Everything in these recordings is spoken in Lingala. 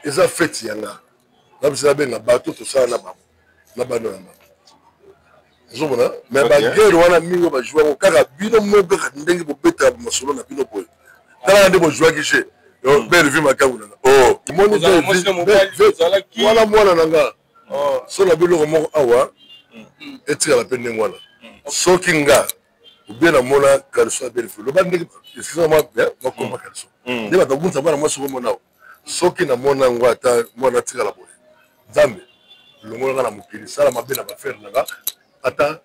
Eza feti ya nga. Na biso nabenga bato tosala na bango na bana na bango. Ozomona? Mais ba guerre wana mingi oyo bajoua yango kaka bino moko kaka ndenge bobetaka masolo na bino boye. Tala nde bojouaki jeu. Yo belle vie makangu na nga. Oh, omoni belle vie. Wana mwana na nga. Oh. So na biloko moko awa etikala mpe ndenge wana. Soki nga ou bien namona caleçon ya belle vie. Loba ndenge excusez moi bakoma caleçon. Nde bato babunisa mwana mwasi okomona awa. Soki namona yango ata mwana atikala boye. Nzambe longola nga na mokili sala mabe na bafere na nga ata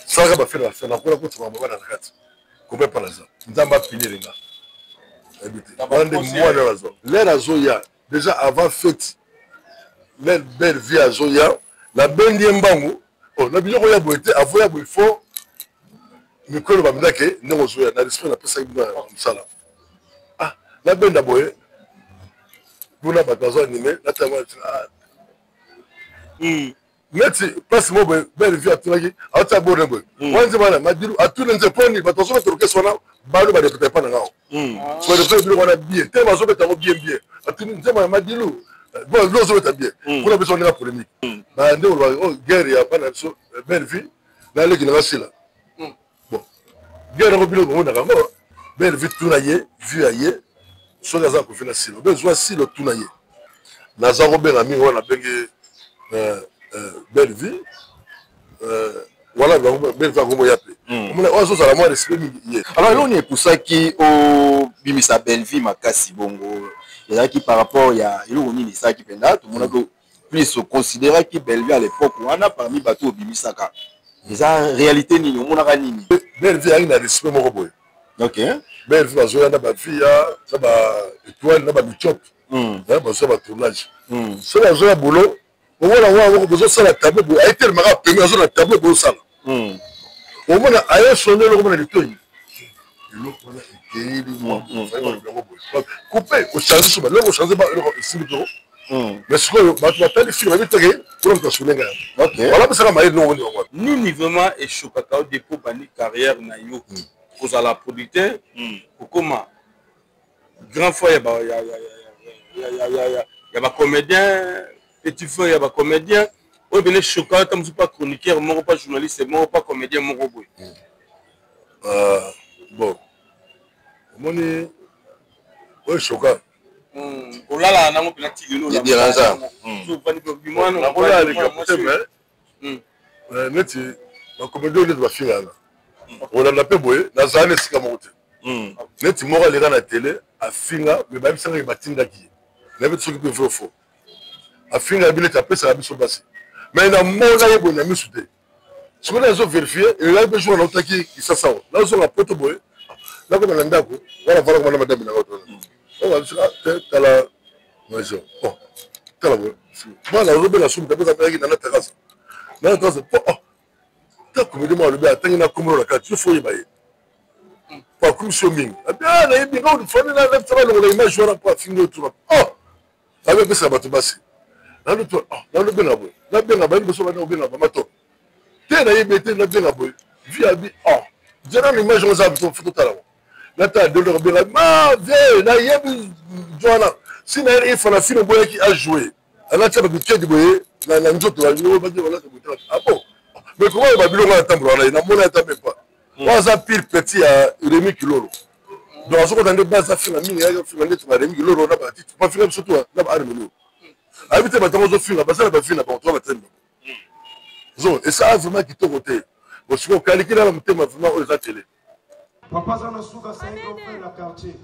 salaka bafere na bafere nakola kotika bana na kati kombe palaza nzambe apineli nga nayebi te wana nde mwana nazwa lere azoya déjà avant fete lere belle vie azoya nabendi ye mbangu oh, na biloko ya boye te avo ya boye fo mikolo bamindake ndenge ozoya na respect napesaki bino ya mosala ah nabenda boye kuna bato bazo anime natanga ah. Neti place moko boye belle vie atunaki aotia bone boye wana nzembo wana madilu atuni nze poni bato bazobeta orchestre wana bano barepeta epa na ngao barepeta biloko wana bien te bazobeta yango bien bien atuni nzembo ya madilu bon lo ozobeta bien kuna biso ndenge polémique bande oloba oh guerre ya bana biso belle vie na leki na basila bon guerre yango bino bomonaka yango belle vie tuna ye vue ya ye soki aza kofi na silo be zwa silo tuna ye naza kobenga mingi wana nabengi euh, euh, belle vie euh, wana belle vie akomoya mpe hmm. omona oyo azozala mwa respect mingi ye. Alors eloko nini epusaki obimisa belle vie makasi bongo? Ezalaki par rapport ya eloko nini esalaki mpenza tomonaki plus oconsideraki Bellevue à l'époque wana parmi bato obimisaka? Eza réalité nini omonaka nini? Bellevue ayaki na respect moko boye. Ok. Bellevue bazoya na bavia na ba étoile na ba michope bazoya ba tournage. Soki bazoya boulot omona wana moko bozosala tableau boye ayetelemaka pembe azo na tableau bozosala. Omona aye sonde eloko mona litoyi eloko wana ekeyeli yango boye coupe ochange so baloko ochange eloko esimbi to. Mais sikoyo bato batali film bayebi teke kuna moto asune ngai yango wana apesaka mayele ndongo nini yango wana. Nini vraiment echokaka yo depuis obandi carrière na yo kozala producteur kokoma grand frère ya ba ya ya ya ya ya ya ba comédien, petit frère ya ba comédien oyo bene choka ata mosusu pa chroniqueur moko, pa journaliste moko, pa comédien moko boye? Bon, omoni oyo choka olalaka nango mpena ti lelo? Nakolala likambo te, mais neti bacomédie oyo neti bafingaka olanda mpe boye, nazala na esika moko te. Neti moko aleka na tele afinga, me bayebisangaki batindaki ye, nayebi te soki mpe vrai faux. Afinga bi neti apesaka biso basi, mais namona ye boye na misu te. Sikoyo nazo verifie elaki mpe jour nautaki Kisasa awa, nazonga poto boye, nakoma na ndako wana vala koma na madame nanga oyo te tala major oh tala boye mwana azobenga sumu tapesa mpelaki nana terase nana terase po oh ta komedi mwana alobi atangi na komolo na kati yo fo oyeba ye po akumisi yo mingi abi ah nayebi nga fani na longola image wana po afingi yo tuna oh abe apesaka bato basi nalobenga boye nabenga bayebi biso bana kobenga mama to te nayebi te nabenga boye vi abi oh nzela na image yango eza fo totala ngo natala dondo kobenga ma vie nayebi wana si na ye efana film boyaki ajoue alatia babikedi boye na nzoto ah bon, mais comment babiloko wana tambola wana ye namona ata même pas oyo aza pire petit ya Remi Kilolo. Donc azokota nde base afinga mingi, ayaki afinga nde ba Remi Kilolo na batitre bafinga biso to na ba Arme Lolo ayebi te bato yango ozofinga baza na bavi na bango to batemi bango zo esala vraiment kitoko te. Bon, sikoyo okalikila na motema vraiment oyo eza tele. Papa aza na suka, c'est un grand frère ya quartier.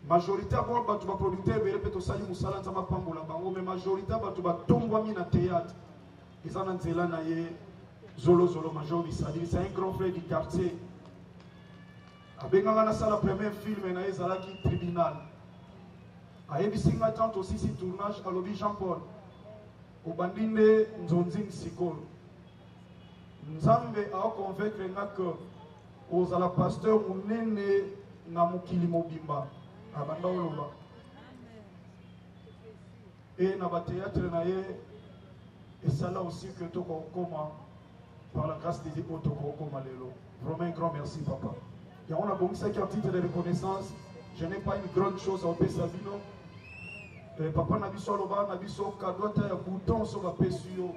Majorité ya bato baproducteur ebele mpe tosali mosala, Nzambe apambola bango, mais majorité ya bato batombwami na théâtre eza na nzela na ye. Zolozolo Major Bisadili, c'est un grand frère du quartier. Abenganga nasala premier film na ye ezalaki Tribunal. Ayebisi nga tant osisi tournage, alobi Jean Paul obandi nde nzonzing sikoyo. Nzambe aoconvaincre nga que ozala pasteur monene na mokili mobimba. Abanda oloba e na batheatre na ye esala aussi que tokokoma par la grâce de Dieu oyo tokokoma lelo. Vraiment un grand merci papa. Yango nabongisaki en titre de reconnaissance. Je n'ai pas une grande chose à opesa bino. Eh, papa na biso aloba na biso cadeau ata ya bouton so bapesi yo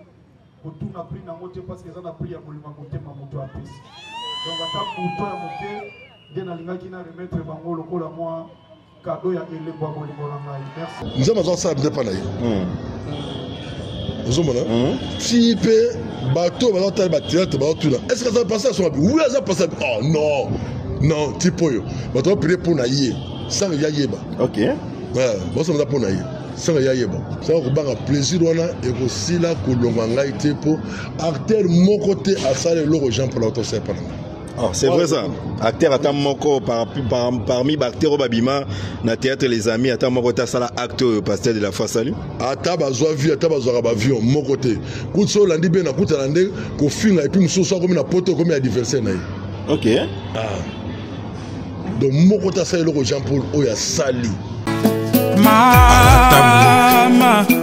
kotuna prix nango te parce que eza na prix ya bolingo ya motema moto apesi. Donc ata bouton ya moke nde nalingaki na remettre bango lokola mwa cadeau ya elembo ya bolingo na ngai. Merci. Nzambe aza kosala mpe mpa na ye. Ozomona ti mpe bato oyo baza kotala batheatre bazotuna est ce que aza pasteur asomabi oui aza pasteur oh non non type oyo bato baprie mpo na ye sans ya yeba. Ok. Basomba mpo na ye sans ya yeba sans kobanga plaisir wana ekosila kolonga ngai te mpo acteur moko te asala eloko Jean Paul atosala mpa na ngai. Oh, c'est vrai ça. Acteur ata moko parmi ba acteurs babima na théâtre les amis ata moko ta sala acte oyo pasteur de la foi salut. Ata bazwa vie ata bazwaka ba avion moko te. Kuti so olandi be na kutana nde kofinga et puis mosusu akomi na poto akomi adversaire na ye. OK. Ah. Donc moko ta sala eloko Jean Paul oyo asali. Mama,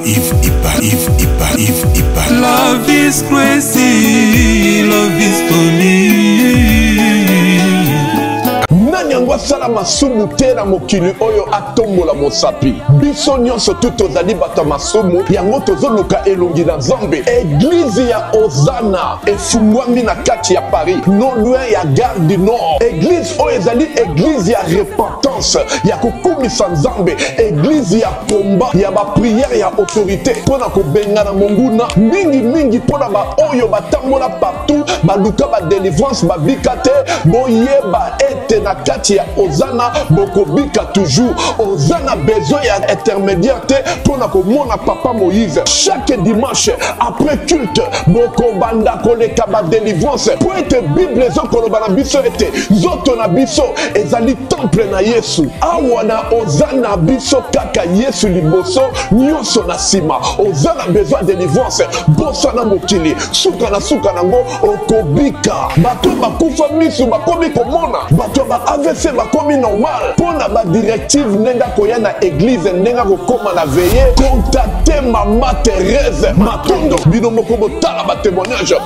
Yves Ipa, Yves Ipa, Yves Ipa. Love is crazy, love is funny. Nani yango asala masumu te na mokili oyo atombola mosapi? Biso nyonso tu tozali bato ya masumu, yango tozoluka elongi na Nzambe. Eglize ya Ozana efungwami na kati ya Paris, non loin ya gare du Nord. Eglize oyo ezali eglize ya repentance, ya kokumisa Nzambe, eglize ya combat, ya ba prière ya autorité mpo na kobengana monguna, mingi mingi mpo na baoyo batambola partout, baluka ba délivrance babika te. Boyeba ete na kati ya Ozana bokobika toujours. Ozana besoin ya intermédiaire te mpo na komona papa Moïse. Chaque dimanche après culte bokobanda koleka ba délivrance, mpo ete Bible ezokoloba na biso ete nzoto na biso ezali temple na Yesu. Awa na Ozana biso kaka Yesu liboso, nyonso na nsima. Oza na besoin ya délivrance, bosana mokili, suka na suka nango okobika. Bato bakufa misu bakomi komona, bato ya ba AVC bakomi normal mpo na ba directive ndenge akoya na église, ndenge akokoma na veille. Contacte mama Thérèse Matondo, bino moko botala ba témoignage.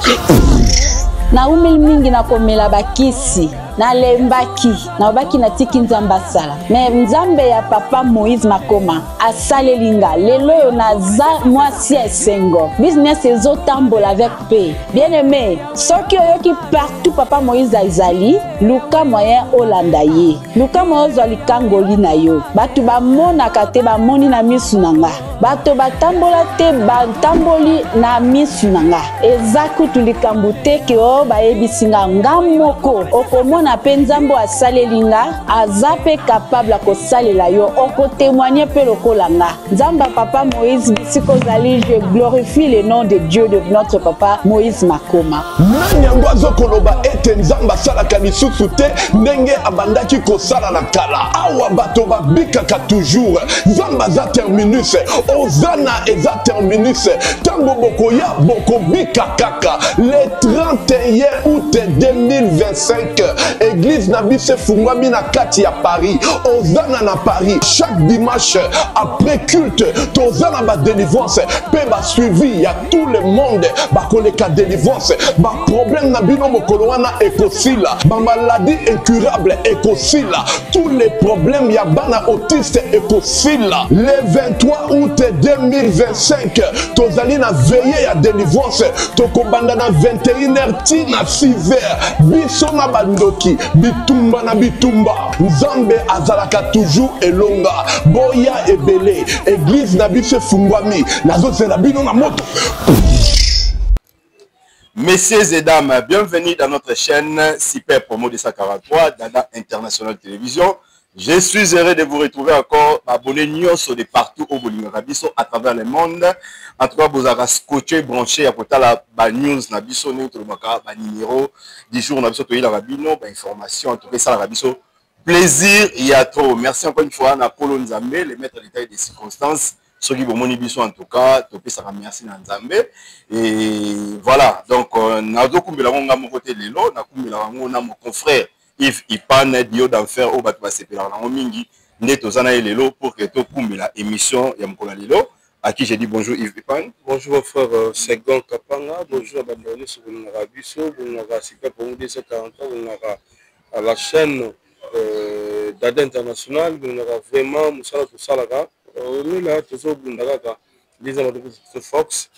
Naumeli mingi na komela bakisi, nalembaki, nalobaki natiki Nzambe asala. Me Nzambe ya papa Moïse Makoma asaleli nga lelo oyo naza mwasi ya esengo, business ezotambola avec paix. Bien aimé, soki oyoki partout papa Moïse azali, luka moyen olanda ye, luka moyen ozwa likangoli na yo. Bato bamonaka te bamoni na misu na nga, bato batambola te batamboli na misu na nga. Eza kutu likambo te ke o bayebisi nga, nga moko okomona mpe Nzambe oyo asaleli nga aza mpe capable ya kosalela yo, okotémoigne mpe lokola nga. Nzambe ya papa Moïse bisika ozali, je glorifie le nom de Dieu de notre papa Moïse Makoma. Nani yango azokoloba ete Nzambe asalaka lisusu te ndenge abandaki kosala na kala? Awa bato babikaka toujours. Nzambe aza terminus, Ozana eza terminus. Tango bokoya bokobika kaka. Le 31 août 2025, église na biso efungwami na kati ya Paris. Ozana na Paris chaque dimanche après culte toza na ba délivrance pe ba suivi ya tout le monde bakoleka délivrance. Ba problème na bino mokolo wana ekosila, ba maladie incurable ekosila, tous les problèmes ya bana autiste ekosila. Le 23 août 2025 tozali na veillée ya délivrance, tokobanda na 21h ti na 6h. Biso na bandoki bitumba na bitumba, Nzambe azalaka toujours elonga. Boya ebele, église na biso efungwami, nazozela bino na moto. Messieurs et dames, bienvenue dans notre chaîne Super Promo 243, Dada International Télévision. Je suis heureux de vous retrouver encore, abonnés nyonso de partout au bolingaka biso à travers le monde. En tout cas, vous avez scotché, branché, à côté la ba news na biso, nous tolobaka ba numéro du jour na biso toyelaka bino, ba information, en tout cas ça la biso plaisir il y a trop. Merci encore une fois na Polo Nzambe, le maître d'état et des circonstances. Soki bomoni biso en tout cas, topesaka merci na Nzambe. Et voilà, donc nazokumbela ngo nga moko te lelo, nakumbela ngo na mon confrère Yves Ipan Dio d'enfer oyo bato basepelaka nango mingi nde toza na ye lelo pour que tokumbela émission ya mokolo ya lelo. À qui j'ai dit bonjour Yves Ipan. Bonjour mon frère Segon Kapanga, bonjour à Bandoni Bolingaka biso, Bolingaka Super Promo 243, Bolingaka à la chaîne Dada International, bolingaka vraiment mosala tosalaka. Omela tozobunda kaka ndeza bato Fox,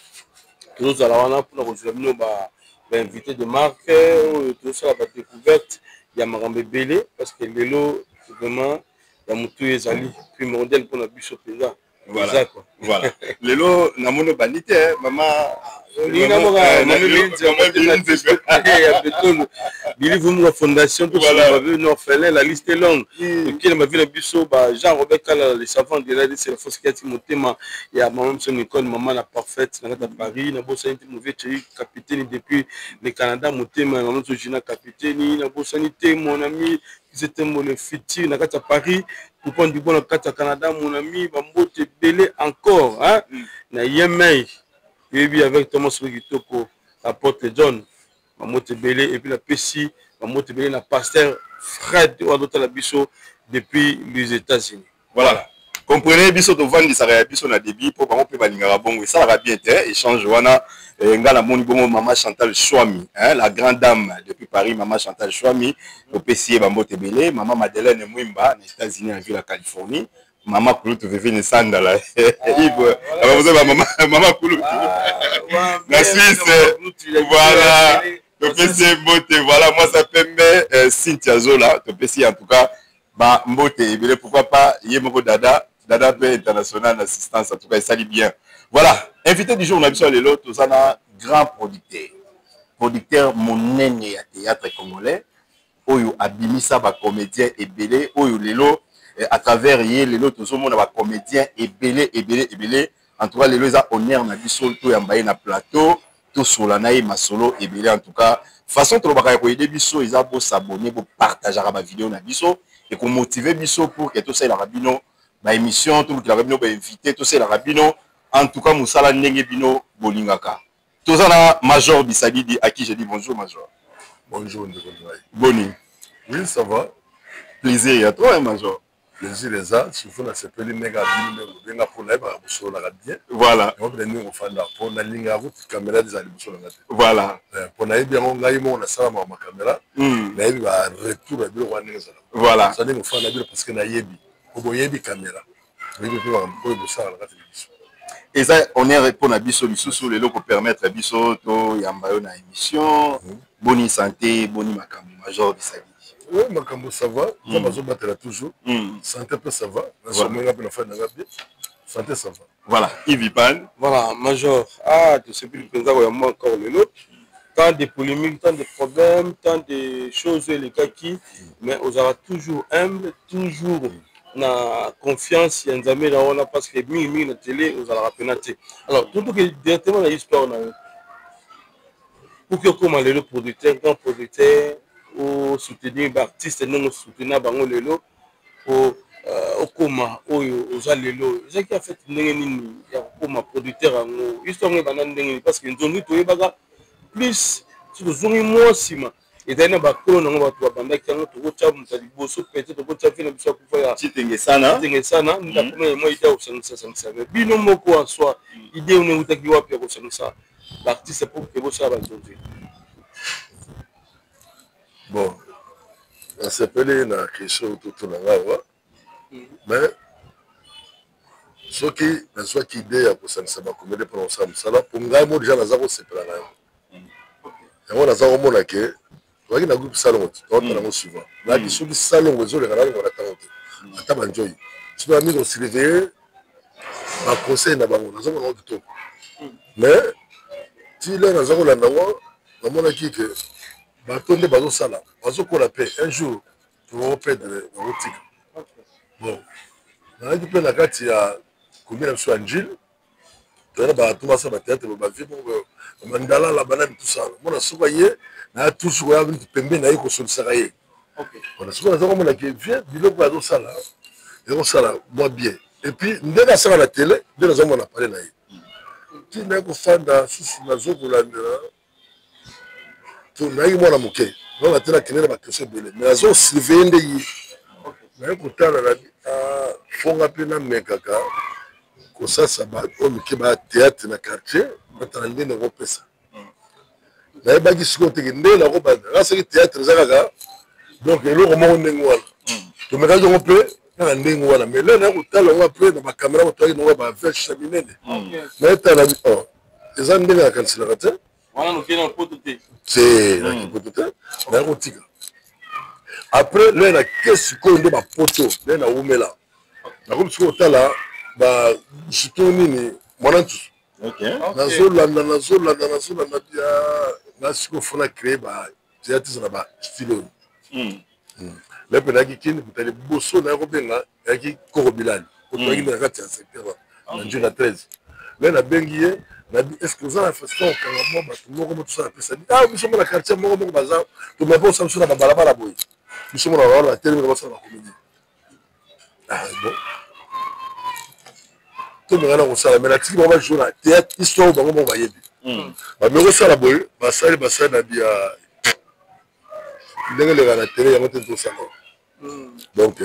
tozozala wana mpona kozwela bino ba invité de marque oyo tozosala ba découverte ya makambo ebele, parce que lelo vraiment ya motu ezali primordial mpona biso mpenza. Voilà, voilà. Lelo namoni obandi te, mama. Ya betolo bilivu fondation tobavi orphelin, la liste est longue. Tokei na bavi na biso ba Jean Robert Kalala, le savant de la liste, la force kiati motema ya mama biso Nicole, mama na parfaite na kati ya Paris. Nabosani te mauvais Thierry capitaine depuis le Canada, motema ya mama biso Gina capitaine. Nabosani te mon ami Kisetembo, le futur na kati ya Paris, Poupon Dubon na kati ya Canada, mon ami, bambote ebele encore, hein? Na Yemei toyebi avec Thomas Soki Kitoko, apôtre John, bambote ebele. Et puis napesi bambote ebele na pasteur Fred oyo azotala biso depuis les États-Unis. Voilà, comprenez, biso tovandisaka ya biso na débit mpo bango mpe balingaka bongo, esalaka bien te échange wana. Nga namoni bongo mama Chantal Chwami, hein, la grande dame depuis Paris, mama Chantal Chwami, topesi ye bambote ebele. Mama Madeleine Mwimba na États-Unis, na ville ya Californie, mama kulutu Vivine Sandala, Yves, mama, mama kulutu na Suisse, voilà, topesi ye mbote. Voilà, mwasa pembe, Cynthia Zola, topesi en tout cas ba mbote ebele. Pourquoi pas ye moko Dada, Dada mpe international assistance, en tout cas esali bien. Voilà, invité du jour na biso ya lelo, toza na grand producteur, producteur monene ya théâtre congolais oyo abimisa bacomédien ebele, oyo lelo à travers ye lelo tozomona bacomédien ebele ebele ebele. En tout cas lelo eza honneur na biso toyamba ye na plateau, tosola na ye masolo ebele. En tout cas, façon tolobaka ya koyede biso eza bosabonner, bopartageaka bavideo na biso, ekomotive biso pour que tosalelaka bino baémission, tolukelaka bino bainvité, tosalelaka bino en tout cas mosala ndenge bino bolingaka. Toza na Major Bisadidi, à qui je dis bonjour, Major. Bonjour ndeko ngai. Boni? Oui, ça va. Plaisir ya toi, hein, Major. Plaisir eza, surtout nasepeli ndenge abino ndenge obenga mpo nayebaka kosololaka bien. Voilà. Yango mpe ndenge ofanda mpo nalingaka kuti kamera ezala liboso na nga te. Voilà. Mpo nayebi yango, ngai moko nasalamaka makamera, nayebi baretour ya biloko wana ndenge ezalaka. Voilà. Sa ndenge ofanda bino, parce que nayebi po boyebi kamera, boyebi mpe makambo oyo bosala na kati na biso. Eza honneur mpo na biso lisusu lelo kopermettre biso toyamba yo na émission. Boni santé? Boni makambo, Major Bisadidi? Oui, makambo ça va, nzambe azobatela toujours. Santé mpe ça va, nasomenga mpe nafandi nanga bien, santé ça va. Voilà, Yves Ipan. Voilà, Major, ah, tosepeli mpenza koyamba encore lelo. Tant de polémiques, tant de problèmes, tant de choses elekaki, mais ozalaka toujours humble, toujours na confiance ya Nzambe na wana, parce que mingimingi na télé ozalaka mpena te. Alors totoke directement na histoire na yo pour que okóma lelo producteur, grand producteur, osoutenir baartiste ndenge osoutenir bango lelo po okóma oyo oza lelo. Ezalaki en fait ndenge nini ya kokóma producteur yango? Histoire yango ebanda ndenge nini? Parce que nzonzi toyebaka plus, soki tozongi mwa nsima, ezali na bakolo nango, bato babandaki yango. Tokotya moto ya liboso, peut-être tokotya vie na biso ya kufa ya Chitenge Sana. Chitenge Sana, ndakoma mwa idée ya kosangisa. Mais bino moko en soi, idée ono eutaki wapi ya kosangisa baartiste pour ke bosala banzonzi? Bon, nasepeli na question totuna nga awa, mais soki nazwaki idée ya kosangisa bacomédien mpona kosala mosala, mpo ngai mo déjà naza kosepela na yango. Yango naza komona ke tozalaki na groupe Salongo, tozotala yango souvent. Nayaki soki Salongo ezoleka, nalingo na ntango te, ata banjoi soki bami kosurveille baconseil na bango, nazomona yango kitoko. Mais ti lere naza kolanda yango, namonaki ke bato nde bazosala, bazokola mpe un jour tokoperdre, bakotika. Bon, nazalaki mpe na kati ya commune na biso ya Njile, toyana bato basala batheatre, bavie moko bandalala banani tosala. Mona soki aye naya toujours koya pembeni na ye, kosolisaka ye. Voilà, soki naza komona ke vie biloko oyo azosala ezosala mwa bien, et puis ndenge asala na télé, nde nazomona pale na ye ti naye kofanda susu, nazokolandela. Nayaki mwana moke, nona te, nakende na baquestion ebele, mais nazosurveille nde ye naye kotala na fonga mpe namekaka kosasa oyo mike ba théâtre na quartier, batala nde nakopesa. Nayebaki sikoyo teke nde nakobanda nga soki théâtre eza kaka donc eloko moko ndenge wana. Tomekaki yango mpe kaka ndenge wana, mais lelo naye kotala yango apres na bakamera kotaki nango baveshe minene, nayetala oh, eza ndenge nakaniselaka te. Te, naki poto te, naye kotika. Après lelo nake sikoyo nde bapoto nde nawumela, nakomi sikoyo kotala ba surtout nini, mwana nsusu. Nazolanda, nazolanda, nazolanda bia na sikoyo fona créer ba théâtre na ba style oyo. Naye mpe nayaki Kini, moto ya liboso naye kobenga yaki Koko Bilali, otoyaki na kati ya secteur na Njila 13. Naye nabengi ye, nabi: est ce que oza na façon okanga mwa bato moko mo tosala? Pesa ah, biso mo na quartier moko moko baza, tomema mpo osala biso na babalabala boye, biso mo na balabala batelemi, basala bacomédie. Ah bon, tomeka na kosala, mais natiki bango bajour na théâtre histoire oyo bango moko bayebi. Bameki kosala boye, basali, basali na bia ndenge eleka na tele yango te tosala. Donc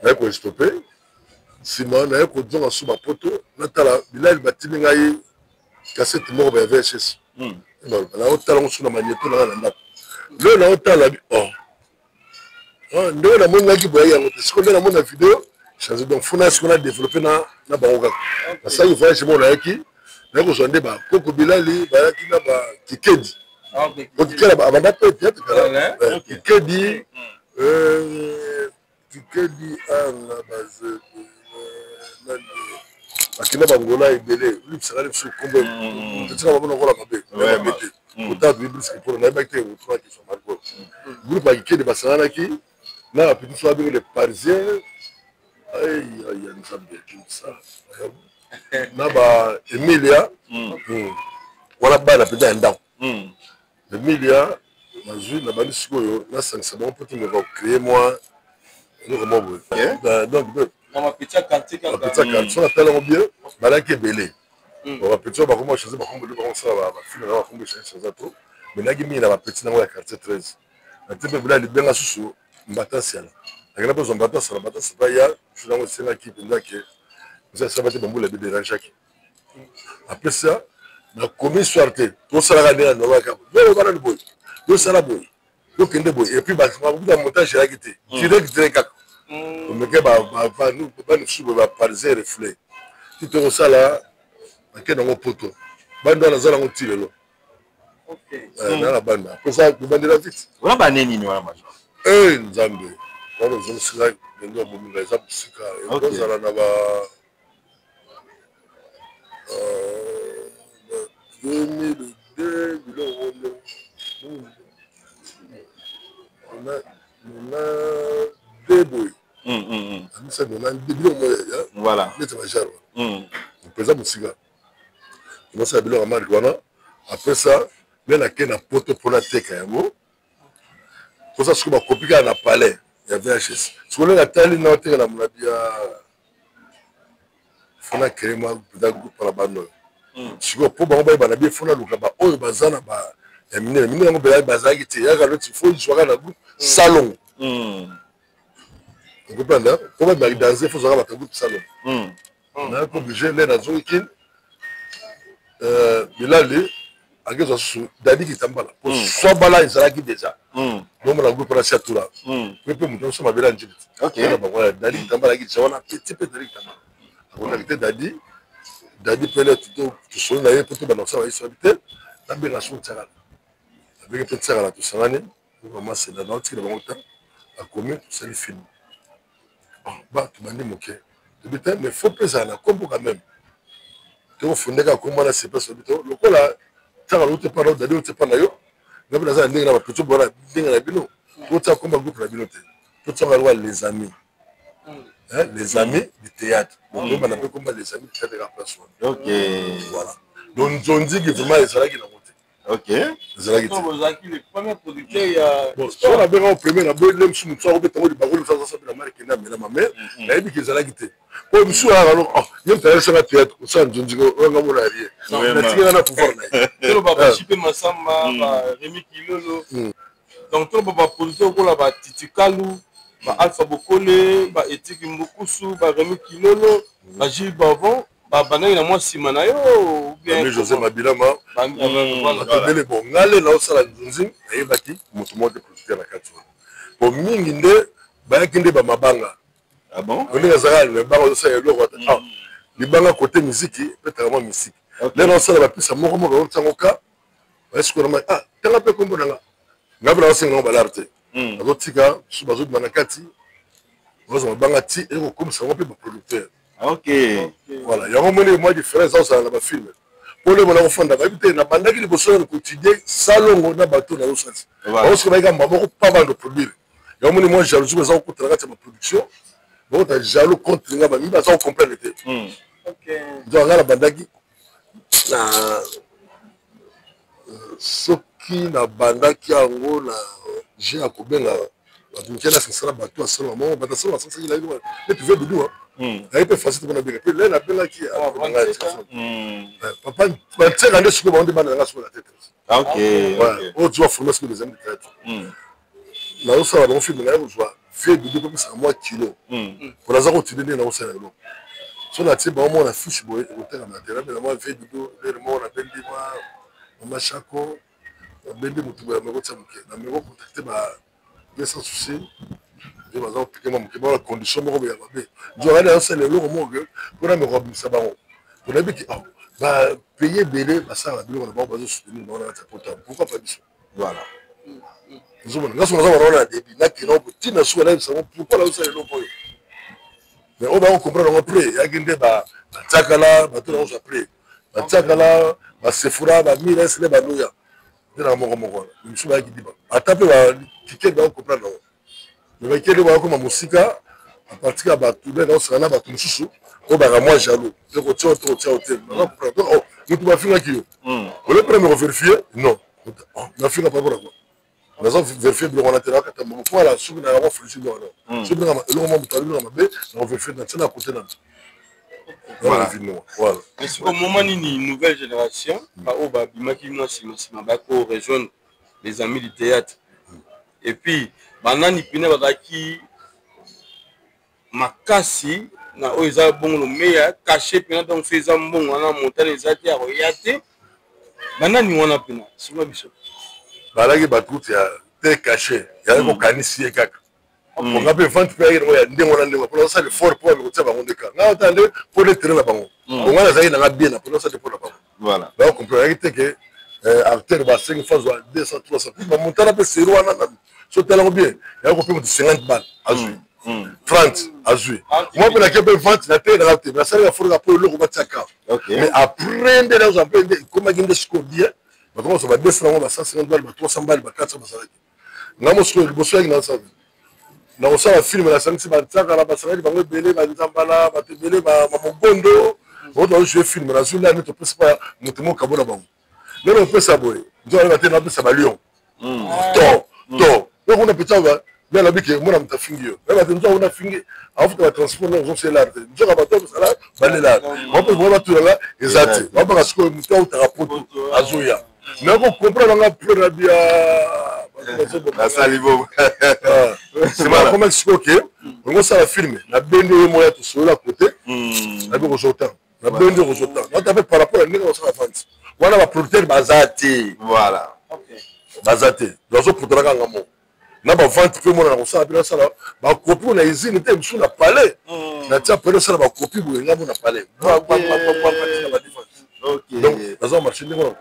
naye koestope, nsima naye kozonga su bapoto, natala Bilali batindi ngai kasete moko ba ya VHS. Naotala ngo su na magneto na ngai na ndako. Lelo naotala, oh, ndenge namoni naki boyaki yango te, sikoyo nde namoni na video change. Donc funa sikoyo na développe na bango kaka. Nasalaki voyage moko, nayaki, naye kozwa nde bakoko Bilali, bayaki na bakikedi. Okikela abanda mpe théâtre kala. Kikedi, Kikedi ana baze nani, bakenda bangola ebele, olibisaka biso kombo, totika bango nakola mabe mabe te. Kotala toyebi mpona nayebaki te otunaki question. Marco, groupe ya Kikedi basanganaki na bapeti so babenge le Parisien ya Nzambe akimisa na ba Emilia wana, bana mpenza ya ndako Emilia. Nazwi na bandi sikoyo nasangisa bango mpo tomeka kocréer mwa eloko moko boye. Donc bapeti ya quartier, so natala yango bien, balaki ebele. Bapeti oyo bakoma change bakombo, nde bakosala bafilme na bakombo change change trop, mais nayaki mingi na bapeti nango ya quartier 13. Natie mpe bila libenga susu Mbata Siala, nakenda mpe ozwa Mbata Siala. Mbata Siala ya jour yango esengaki mpenza ke eza esaba te, bambula ebederangeaki. Après ça nakomi soir te, tosalaka ndenge na normal kaka, yo bana boye, yosala boye, yokende boye, et puis bakuta montage eyaki te, direct direct kaka omeke bamisusu boye, baparisien reflet ti tokosala, nakende yango poto. Bando wana naza nango ti lelo na banda. Après ça tobandela vite. Wana bane nini wana, major? E Nzambe, wana ozongisika ndenge obominga, eza mosika, ekozala na ba 2002, biloko nona de boye, amisa nona de biloko moko neti bajare wana mpenza mosika. Tobosala biloko ya marke wana. Après ça nde nake na poto mpona teka yango. Kosa sikoyo bakopi kaka na palais ya VHS. Sikoyo ndenge atali na oteka na molabi ya fona créer mwa mpenza groupe na bano oyo. Sikoyo mpo bango bayeba na bie, fona luka baoyo baza na ba ya minene minene yango mpenza bazalaki te, yaka noti fo zwaka na groupe salongo. Okomprendre, mpo babimaki danse, fo zwaka bato ya groupe salongo. Nayaki oblige nde nazongi Kin, Bilali akezwa susu Dadi Kitambala po Swabala ezalaki déjà nomona groupe wana si atula mpe moto nyonso mabele ya njili te bango wana. Dadi Kitambala ayaki déjà wana, petit mpe Dadi Kitambala akotaki te. Dadi, Dadi pele tosoli na ye mpo tobanda kosala bayisobi te. Nabenga so Tiakala, nabenge mpe Tiakala, tosangani mama Sena, naotikela bango ta akomi, tosali film bato bandi moke, tobi te, mais faut mpe ezala na kombo quand même. Tokofundeka kombo wana sepes, tobi to lokola Tiakala ote mpa na yo, Dadi ote mpa na yo, nga mpe naza na ndenge na bapeto bona ndenge na bino, totia kombo ya groupe na bino te, totiaka lokola les amis, hein, les amis du théâtre. Bokoyebana mpe kombo les amis du théâtre kaka place wana. Voilà, donc Nzonziki vraiment ezalaki nango te. Ezalaki te. So nabenga premier na boye nde mosusu mosu akobeta ngo libakoli, mosu azasabela mari kende amelama, mais nayebi ke ezalaki te, po mosusu ayaka no ye moto ayesanga théâtre kosala Nzonziki oyo, nga mona rien, natikela na pouvoir na ye. Toloba bajipe Masamba, baremi Kilolo, donc toloba baproducteur okola batitikalu, ba Alpha Bokole, baetiki Mbukusu, baremi Kilolo, bagile Bavon, babandaki na mwa nsima na yo. Bien, José Mabilama, bato ebele. Bon, nga le naosala Nzonzi, nayebaki moto moko te producteur na kati wana, po mingi nde Bayaki nde bamabanga. Ah bon? Ndenge azalaka libanga, ozosala eloko ata ah, libanga kote miziki epetaka mwa misiki. Nde naosala bapisa moko moko otiango ka bayesikola mai, ah, tanga mpe kombo na nga, nga mpe naosenga yango balare te. Nazotika mosusu bazobima na kati, bazwa mabanga ti ekokomisa yango mpe baproducteur. Voilà, yango moni mwa différence eza kozala na bafilme mpo nde mona kofanda bayebi te. Nabandaki liboso na quotidien salongo na bato nazosalisa bango, soki bayika mbwa moko pa bando produire, yango moni mwa jalousie eza kokota na kati ya baproduction, bakota jaloux contre nga, bamimi baza kocomprendre te. Donc nga nabandaki na soki nabandaki yango na jeu ya kobenga bato mike, nasala bato asala moko, bato asala basalasaki na neti ve dudu naye mpe facile mpona benga mpe le nabengaki papa bantiaka nde sikoyo bango nde bana nanga sikoyo na tete oyo tozwa forme sikoyo des amis de théâtre. Nazosala bango filme, naye kozwa vie dudu mpe pesaka mwa kilo mpo naza kotinde ndenge nakosala eloko. So natie bango moko na fiche boye, ekotekama te. Nabela mwa vie dudu lere moko, nabendi mwa mama Chako, nabendi motu boye, ameko tia moke, nameko contacte ba bien sans souci nde baza kopike mwa moke bana condition moko boye ya mabe. Nzokani azosala eloko moko ke mpona meko abimisa bango, onayebi ke bapays ebele basalaka biloko na bango, bazosoutenir bango na kati ya pota, pourquoi pas biso? Voilà. Ozomona nga soki naza wana na début, nakenda ngo ntina suka, nayebisa ngo pourquoi nazosala eloko oyo. Mais oyo bako comprendre yango après eyaki nde batiakala bato nango après batiakala basefura bamires nde banoya nde na moko moko wana mosusu bayaki diba, ata mpe bakikeli bako comprendre yango. Mais bakikeli bakokoma mosika à partir ya bato nde naosala na bato mosusu oyo baka mwa jaloux te, kotia te, kotia te, naza comprendre. Motu bafingaki yo, ole mpona me kovérifie non, nafinga par rapport à quoi? Naza vérifie biloko wana te, nakata mbongo mpo ala soki na yango fulisi biloko wana, soki biloko eloko mwa moto alobinga mabe, nakovérifie na ntina kote nano. Voilà. Voilà. Mais sikoyo moment nini nouvelle génération baoyo babimaki mwa nsima nsima bako rejoindre les amis du théâtre? Et puis banani mpena bazalaki makasi na oyo eza bongo lomeya caché mpena? Donc so eza mbongo wana montane eza te, akoya te. Banani wana mpena sima biso? Balaki bato ya te caché, yaki kokanisi ye kaka nga mpe vente mpe yaki nango ya ndenge wana, ndenge mpona osala effort mpo kotia bango ndeka nga ota nde mpo nde terrain na bango onga nazalaki nanga bien na mpona osala mpo na bango bakocomprendre yaki te ke acteur basengi fa zwa 200 300 bamontana mpe seri wana nanu. So talango bien, yaki kope moto 50 bale azwi, 30 azwi mwa mpe nake mpe vente na te nanga te, nasalaka forka mpo eloko batiaka. Mais après nde nazwa mpe nde ekomaki nde sikoyo bien, bato nyonso ba 200 yango, ba 150 bale, ba 300 bale, ba 400 bazalaki nga mosikoyo liboso yaki nasala nakosala filme, nasangisi banzaka na basangaki bango ebele, banzambala bato ebele, bamogondo oyo bazojoue filme, nazwi nani topesi pa moto moko kabo na bango lelo opesa boye, nzo ayeba te napesa balion to to yo kuna pesa ba nde alobi ke mona moto afingi yo, nayeba te nzo kuna afingi afuta batransport ndenge ozosela te, nzoka bato osala balela bango mpe bango batulanga eza te, babaka sikoyo moto autaka poto azoya mais kocomprendre nga pro na bia. Nasali bongo. Nsima nakomaki sikoyo ke olingi osala filme, nabendi oyo moya tosolola kote, nabi kozwa temps, nabendi okozwa temps, nata mpe par rapport ya ndenge osala vente wana, baproducteur baza te. Voilà. Baza te, bazopotelaka nga moko na bavente mpe mona na kosala mpe nasala bakopi na usine te, mosusu na palais natia pele osala bakopi boye, nga mo na palais donc naza marché ndenge wana.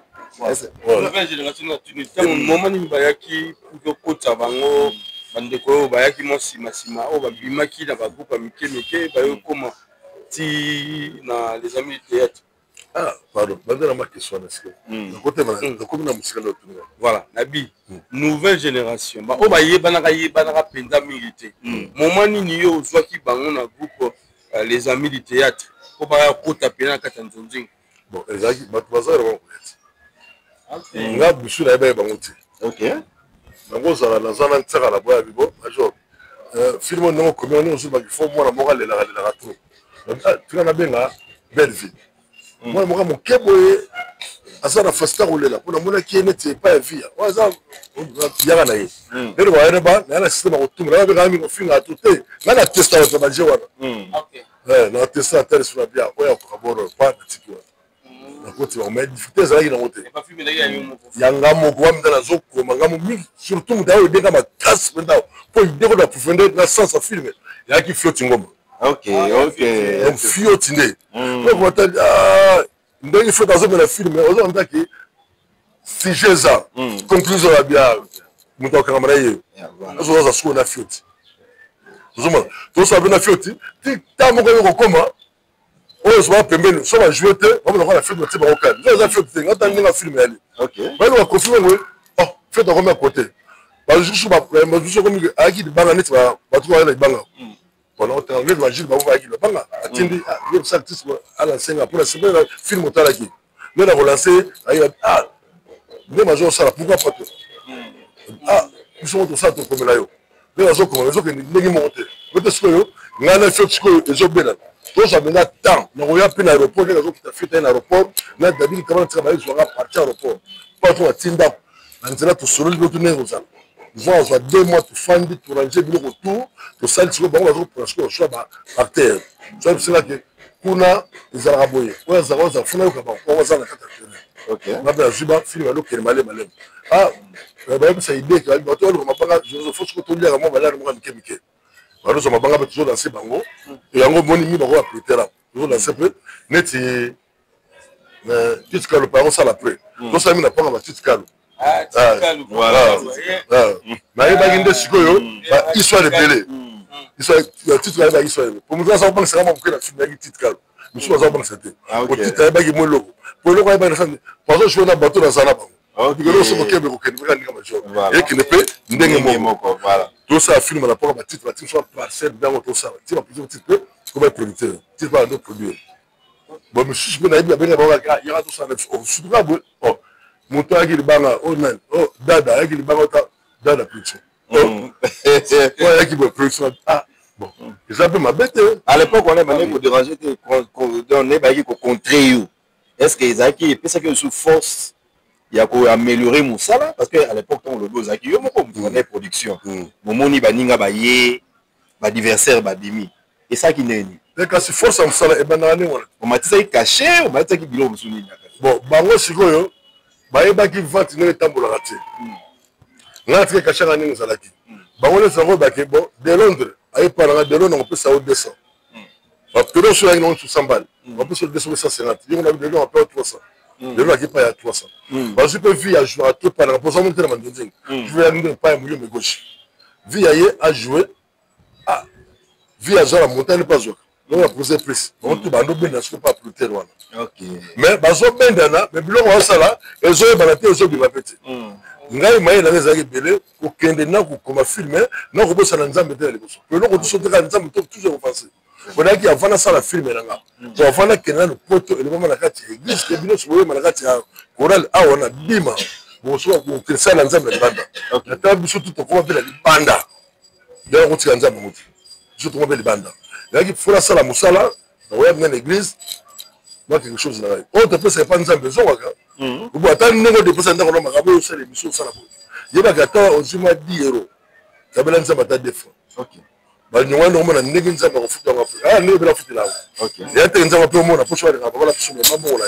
Nouvelle génération na Tunisie, ntango moma nini bayaki pour kokota bango? Bandeko oyo bayaki mwa nsima nsima, oyo babimaki na bagroupe ya mike mike, bayokoma ti na les amis du théâtre. Ah pardon, bandela ma question wana sikoyo nakotema, nakomi na mosika nde otunga. Voilà, nabi nouvelle génération baoyo bayebanaka yebanaka mpenza mingi te, moment nini yo ozwaki bango na groupe les amis du théâtre mpo baya kota mpena na kati ya nzonzinga? Bon, ezalaki bato baza na bango koya te, nga bisu nayebaki bango te. Nango ozala naza na ntiaka na boya bibo major film oyo ndenge okomi wana, ozobaki fo mwana moko alelaka lelaka trop, tika nabenga belle vie, mwana moko moke boye aza na facilité kolela, mpo namonaki ye neti epai ya vie oyo aza yaka na ye ndenge bayene ba naya na système ya kotumba, naya bengaka mingi kofinga to te, ngai na testa bato na baje wana, na testa na tele suna bia oyo akoka boro pa natiki wana. Nakoti bango, mais difficulté ezalaki nango te. Ya nga moko wa mpenza nazokoma nga mingi, surtout moto ayo edenga makasi mpenza mpo idée kota profondeur na sens ya film eyaki Fioti Ngoma. Donc Fioti nde okota ndenge Fioti azomela film, ozomona sujet eza conclusion ya bia moto akangama na ye, azozaza sikoyo na Fioti. Ozomona tosala mpe na Fioti ti ta moko yo kokoma oyo soba pembeni so bajoue te, bamona kaka na Fioti, batie bango kani eza Fioti te. Ngata ndenge film yali bayeli baconfirme boye, oh, Fioti akomi ya kote, bajusu bajusu akomi ayaki libanga neti bato bayaki na libanga mpona otanga neti bajule bango bayaki libanga, atindi ye bisa artiste alansenga mpona sima film otalaki nde na kolanse ayi ah nde bazo kosala, pourquoi pas te? Ah, biso moko tosala, tokomela yo nde nazokoma, ezokende ndenge moko te ote. Sikoyo ngai na Fioti sikoyo ezobelana, tozwa mpenza temps nakoya mpe na aéroport ndenge azokita Fioti aye na aéroport na David Kama, tika bayezwanga parti aéroport mpo ato atie ndako na nzela, tosololi biloko ndenge kozala voa azwa 2 mois, tofandi, torange biloko tout, tosali. Sikoyo bango bazokopona sikoyo swa baacteur, so bisengaki kuna ezalaka boye, oyo azalaka ozala funa yoka bango, bango baza na kati ya terrain. Nga mpe nazwi bafilme alokende malema malema. Ah, bayebisa idée ke bato baluka mabanga, fo soko toliaka mwa balare moko ya mike mike, bazozwa mabanga mpe tozolanse bango yango. Omoni mi bango baprotera, tozolanse mpe neti titikalo pa yango sala après tosala mi na panga batitikalo. Nayebaki nde sikoyo bahistoire ebele ya titre, ayebaki histoire po moto aza kobangisaka mwa moke na film yaki titikalo, mosusu aza kobangisa te po titre ayebaki mwa eloko, po eloko ayebaki na sani po azojoue na bato naza na bango likolo so mokembe kokende mpe ndenge major ekende mpe ndenge moko. Tosala film na mpoka batitre, batitre so parcelle ndango tosala ti baproduire titre mpe koma producteur titre bando produire. Bon, misusu mpe nayebi babenga bango kaka yaka tosala na biso, surtout kaka boye, oh, moto ayaki libanga, o nani, o dada ayaki libanga, ota dada production oyo ayaki boye production. Ah bon, eza mpe mabe te. À l'époque wana ebandaki kodérange te, donc nde bayaki kocontre yo, est ce que ezalaki epesaki yo force ya koaméliorer mosala? Parce que à l'époque ntango olobi ozalaki yo moko moto wana production, momoni baninga baye, baadversaire babimi, esalaki ndenge nini? Kasi force ya mosala ebandaka ndenge wana. Omatisaki cachet, omatisaki biloko mosusu nini? Bon, bango sikoyo bayebaki vente ndenge etambolaka te. Ngai natika cachet nga ndenge ezalaki. Bango nyonso yango bake. Bon, de Londres aye pa nanga, de Londres akopesa yo 200, bapero so yaki nango 100 bale, bapesa yo 200, 150 yongo na de Londres ape yo 300, de Londres aki pa ya 300. Bazwi mpe vie ya joueur to pa nanga mpoza mo te na mandonzinga vie ya ndenge pa ya moyombe gauche, vie ya ye ajoue. Ah, vie azwa na montagne mpe azwaka donc apose plus bango tu bando benda siko mpe aploter wana, mais bazobendana, mais biloko bazosala ezoyebana te, ezobima mpe te. Ngai maye nanga ezalaki ebele kokende na kokoma filme na kobosana Nzambe te na liboso, po eloko biso te kaka Nzambe to toujours offense. Ponaki avant nasala filme na nga, to avant nakende nano poto, elobama na kati ya église ke bino boyema na kati ya chorale awa na bima bosoka kokende na Nzambe na libanda. Ata biso tu tokoma mpe na libanda, ndenge kotika Nzambe moto, biso tokoma mpe libanda, ezalaki fo nasala mosala nakoya mpenza na église mwa quelque chose na ngai oyo topesaka epa Nzambe ezongaka. Obo ata ndenge odepesa ndako na makambo oyo osala émission, osala boye, yebaka ata ozwi mwa 10 euro, kabela Nzambe ata 2 francs, balingo wana omona ndenge Nzambe akofuta yango. Afrika ndenge ebela afutela yango eya te. Nzambe mpe omona mposo balingaka papa na biso mabongo na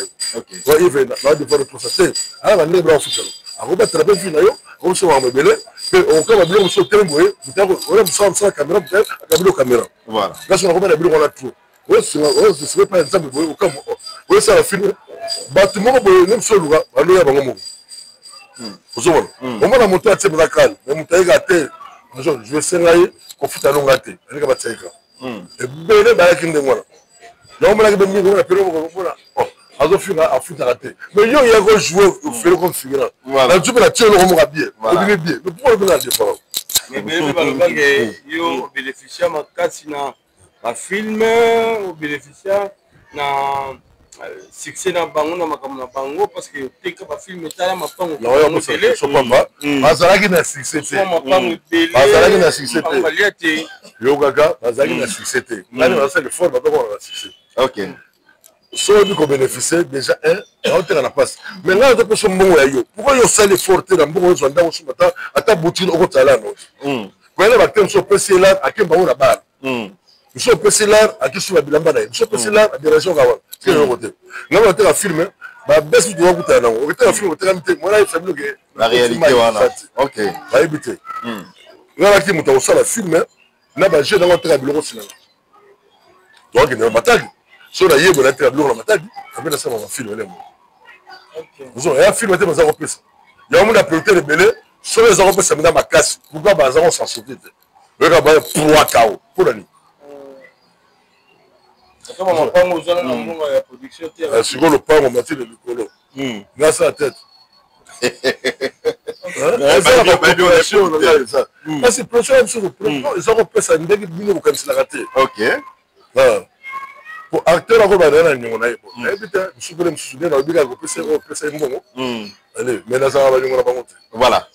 yo ive na devoir tosa te, ayaka ndenge ebela afutela, akobatela mpe vi na yo, akobiso makambo ebele mpe okokaba biloko mosusu otelemi boye, oya mosala mosala kamera, moto akabili kamera, ngaso nakobela biloko wana trop, oyosinga epai ya Nzambe boye, okamwa oyosala film bato moko boye nde mosusu oluka bandoya bango moko. Ozomona, omona moto atie mpenza kale, me moto ayeka te, je senga ye kofuta longa te, aleka batiaka ebele bayaki ndenge wana. Yango omonaki mpe mingi omona pere moko omona azofinga afutaka te, mais yo oya kojoue ofele comme figurant na nzu mpe na tie eloko moko ya bien, obimi bien, mais pourquoi obimi na départ? Mais ebele balobaki yo obénéficia makasi na bafilme, obénéficia na succès na bango na makambo na bango, parce que oteka bafilme, etala mapango. Pamba bazalaki na succès te, bazalaki na succès te. Balia te. Yo kaka bazalaki na succès te, nani bazasala effort bazakona na succès? So oyebi kobénéficie déjà un aoteka na mpasi, mais ngai azopesa mbongo ya yo, pourquoi yo osali effort te na mbongo ozwa ndako osomba ata boutique okotala no koyana bacteur mosusu opesi ye lar ake bango na bar, mosusu opesi lar akisuba bilamba na ye, mosusu opesi lar adérange oka wana tika eloko te. Ngai bateka filme Babesi tokakutana nango, okoteka film otekami te, mwana ayebisa bino ke la réalité wana, ok, bayebi te. Nga naki moto akosala film na bajeune nango, ateka biloko nsinanga, tokakende na Matadi. So nayebo nateka biloko na Matadi, ape nasala bafilm elemo ozo ya film te. Baza kopesa yango mona producteur ebele, soki eza kopesa mina makasi, pourquoi baza kosan sortir te? Oyoka ba trois kao mpona nini? Sikoyo lopango matile likolo, nasala tete, eza na bacoopération na ngai, eza kasi production ya biso, production eza kopesa ndenge bino bokaniselaka te. Po acteur akobanda na niongo na ye, bo nayebi te, mosusu pene mosusu nde nayebi kaka kopesa ye, opesa ye mbongo, allez, mais nazalaka baniongo na bango te. Voilà.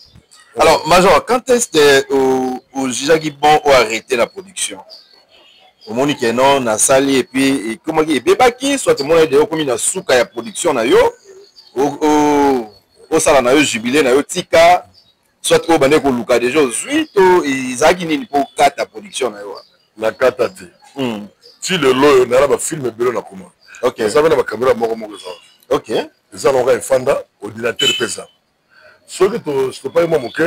Alors, Major, quand est-ce que ojugaki bon oarrêter la production? Omoni ke non, nasali, et puis ekomaki ebebaki, soit omoni deja okomi na suka ya production na yo, osala na yo jubilé na yo, tika, soit oyo bandeki koluka deja ozwi, to ezalaki nini mpo okata production na yo wana? Nakata te. Ti lelo oyo nala bafilm ebele nakoma. Eza mpe na bakamera moko moko eza. Eza nango efanda, ordinateur mpe eza. Soki tostopaki mwa moke,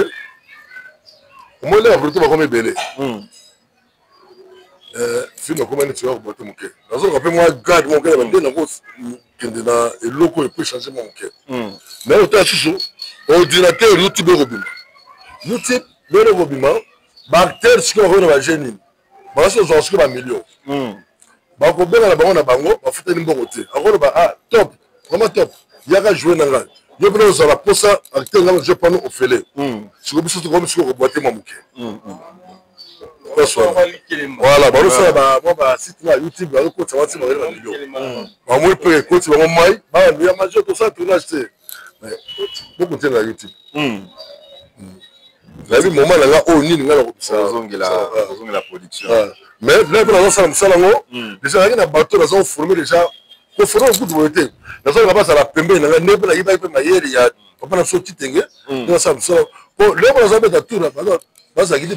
omoni ndenge baproducteur bakomi ebele, film akoma neti oya kobote moke, nazoloka mpe mwa grade moko na bande nakokende na eloko oyo epo change mwa moke. Mais otala susu ordinateur, YouTube ekobima, YouTube ndenge ekobima, baacteur sikoyo bakoki na baje nini, bakasi kozwaka sikoyo bamillion, bakobenga na bango na bango, bafutani mbongo te. Akoloba: "Ah, top, vraiment top, yaka joue na ngai." Yo mpena ozala posa acteur ngai je pano ofele. Sikoyo biso tokomi sikoyo kobwate mwa moke. Voilà, bazosala mwa basite na YouTube, bazokotisa basi bazali bamillion, bamoi mpe ekoti bango mai baya major. Tosala tournage te, bokotie na YouTube. Nayebi moment na nga oyo nini nga nakobisazongela production. Mais là mpe nazosala mosala yango déjà, nazalaki na bato naza koforme déjà, koforme kutu boye te, nazoleka bazala pembeni na ngai, ndenge mpe nayebaki mpe mayele ya papa na biso Titenge, nde nasala mosala po lelo mpo nazobeta tour, bazalaki te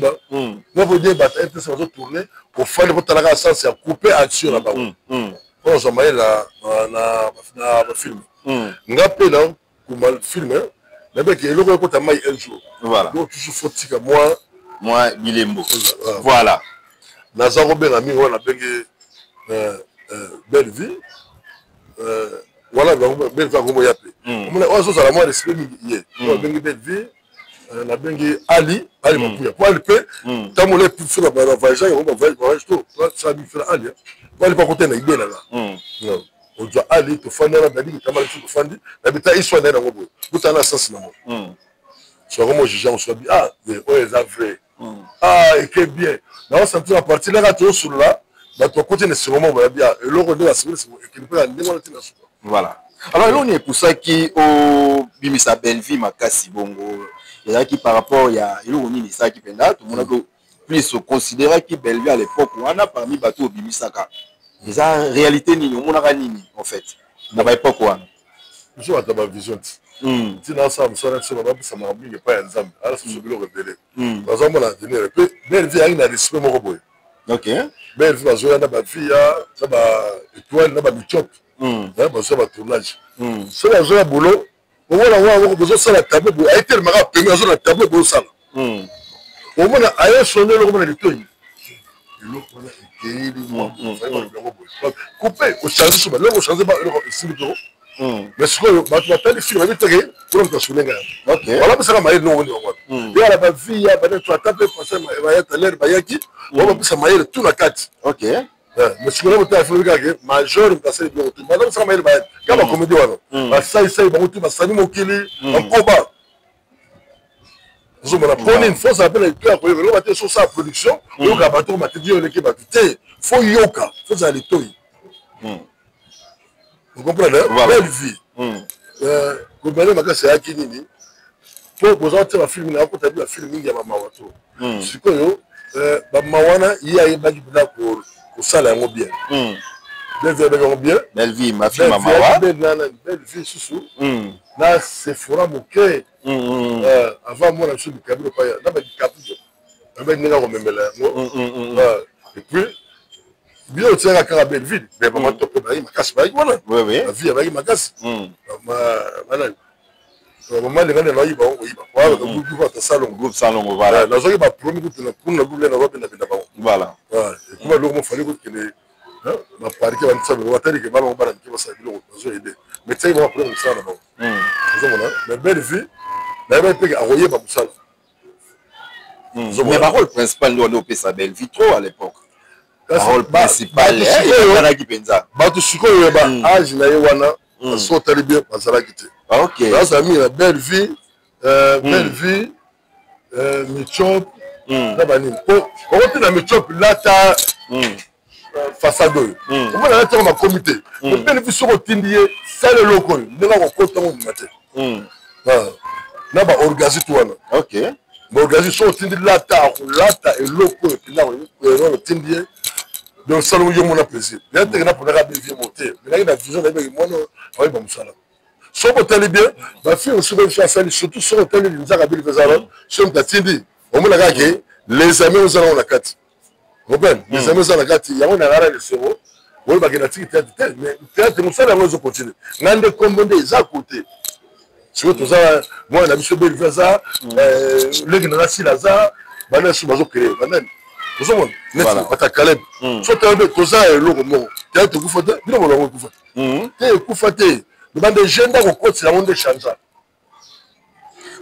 nga po die bato FTC bazotourne, kofandi kotalaka sens ya coupe action na bango mpo nazwa mayele na bafilm. Nga mpe na kuma film, nayebaki eloko ekota mai un jour. Donc toujours faut tika mwa mwa bilembo, voilà. Naza kobenga mingi wana, nabengi Belle Vie wana, Belle Vie akombo ya mpe omona oyo azozala mwa respect mingi ye. Nabengi Belle Vie, nabengi Ali, Ali Mapuya, po Ali mpe ntango le fela bavoyage yango, bavoyage to sala bifela Ali, po Ali mpe akota na idée nanga. Ozwa Ali, tofandi wana, nabi kitamba biso, tofandi, nabi ta histoire na ye nango boye, botala na sens nango. So yango mo juge yango, so abi: "Ah, oyo eza vrai, ah, eke bien." Naosentir na parti laka tosolola, bato bakoti na esengo moko, bayabi eloko nde basepeli, ekende mpe na ndenge wana ntina suka. Voilà. Alors, eloko nini epusaki obimisa Bellevue makasi bongo? Ezalaki par rapport ya eloko nini esalaki mpenza tomonaki plus oconsidéraki Bellevue à l'époque wana parmi bato obimisaka? Eza réalité nini, omonaka nini en fait na baépoque wana? Biso bato ya bavision ti ntina asala mosala biso, babapesa makambo mingi epai ya Nzambe, ala susu biloko ebele bazomona avenir. Mpe Bellevue ayaki na respect moko boye. Bellevue bazoya na bavia na baétoile na bamichope, bazoya batournage. Soki bazoya boulot, omona wana bozosala tableau boye, ayetelemaka pembe, azo na tableau bozosala, omona aye sonde eloko mona litoi, eloko wana ekeyeli yango boye, coupe, ochange so baloko, ochange eloko esimbi to. Mais sikoyo bato batali film, bayebi teke kuna moto asulenga yango, wala pesaka mayele nongo nini yango wana yala bavia baneto, ata mpe pase baya talere, bayaki bao bapesa mayele tu na kati. Mais sikoyo botala film kaka major moto asali biloko tu, baza kosaka mayele, bayaki kaka bacomédie wana, basalisali bango tu, basali mokili bakoba ozomona mpo nini. Fo ozala mpe na litoyi ya koyoka eloko te. So osala production, oyoka bato ko matedi, oleki bato te, fo yoka, fo ozala litoyi, ocomprendre? Belle Vie kobele makasi ayaki nini mpo boza kotia bafilm na akota bi bafilm mingi ya bamawa to. Sikoyo bamawa wana, ye ayebaki mpena kosala yango bien. Belle Vie ayebaki yango bien. Belle Vie, mafilm ya mawa. Belle Vie susu na Sephora moke avant mona biso likabilo pa na badikapuzo, ayebaki ndenge akomemela yango. Et puis Bino otiaka kaka Belleville, mais mama top bayaki makasi, bayaki wana bavie bayaki makasi. Banani mama lengani alaki bango koyiba groupe ata salongo, groupe salongo, voilà. Nazwaki bapromi kutu na kuna groupe na babendabenda bango, voilà. Ekoma eloko mofali kokende baparke bandisa bango, batalike bana bango, bana mike basala biloko, bazo aide, mais tiaki bango problème mosala na bango. Ozomona, mais Belleville nayebaki mpe akoyeba mosala. Mais barole principal nde wana opesa Belleville trop à l'époque, rôle principal ezalaki mpenza. Bato sikoyo ba age na ye wana, soki otali bien, bazalaki te. Bazala mingi na Belleville, Belleville, Michop na banini, po okoti na Michop lata façade oyo omona alati yango, makomi te. Belleville soki otindi ye sala eloko oyo, ndenge akokota yango, ndima te na baorgasite wana. Baorgasite, soki otindi lata, akolata eloko oyo mpenza otindi ye. Donc salongo yo mona plaisir ya teke naponaka Belleville mo te, menaki na vision nayebaki mwana aoyeba mosala. Soki otali bien bafilme mosusu biso asali, surtout soki otali linzaka Belleville ezala, soki moto atindi, omona kaka ke les amis oza nango na kati, comprendre, les amis oza na kati yango na ngana lesero oyo bakenda tiki théâtre te, mais théâtre mosala yango ezocontinue nga nde kombo nde eza kote. Sikoyo toza mwana na biso Belleville aza leki nanga, sila aza, bana biso bazokele banani, ozomona neti bata Caleb. So tala mpe toza eloko moko, théâtre ekufa te, bino bolongo ekufa te te, ekufa te, bande jeune nde akokotisa yango nde changea.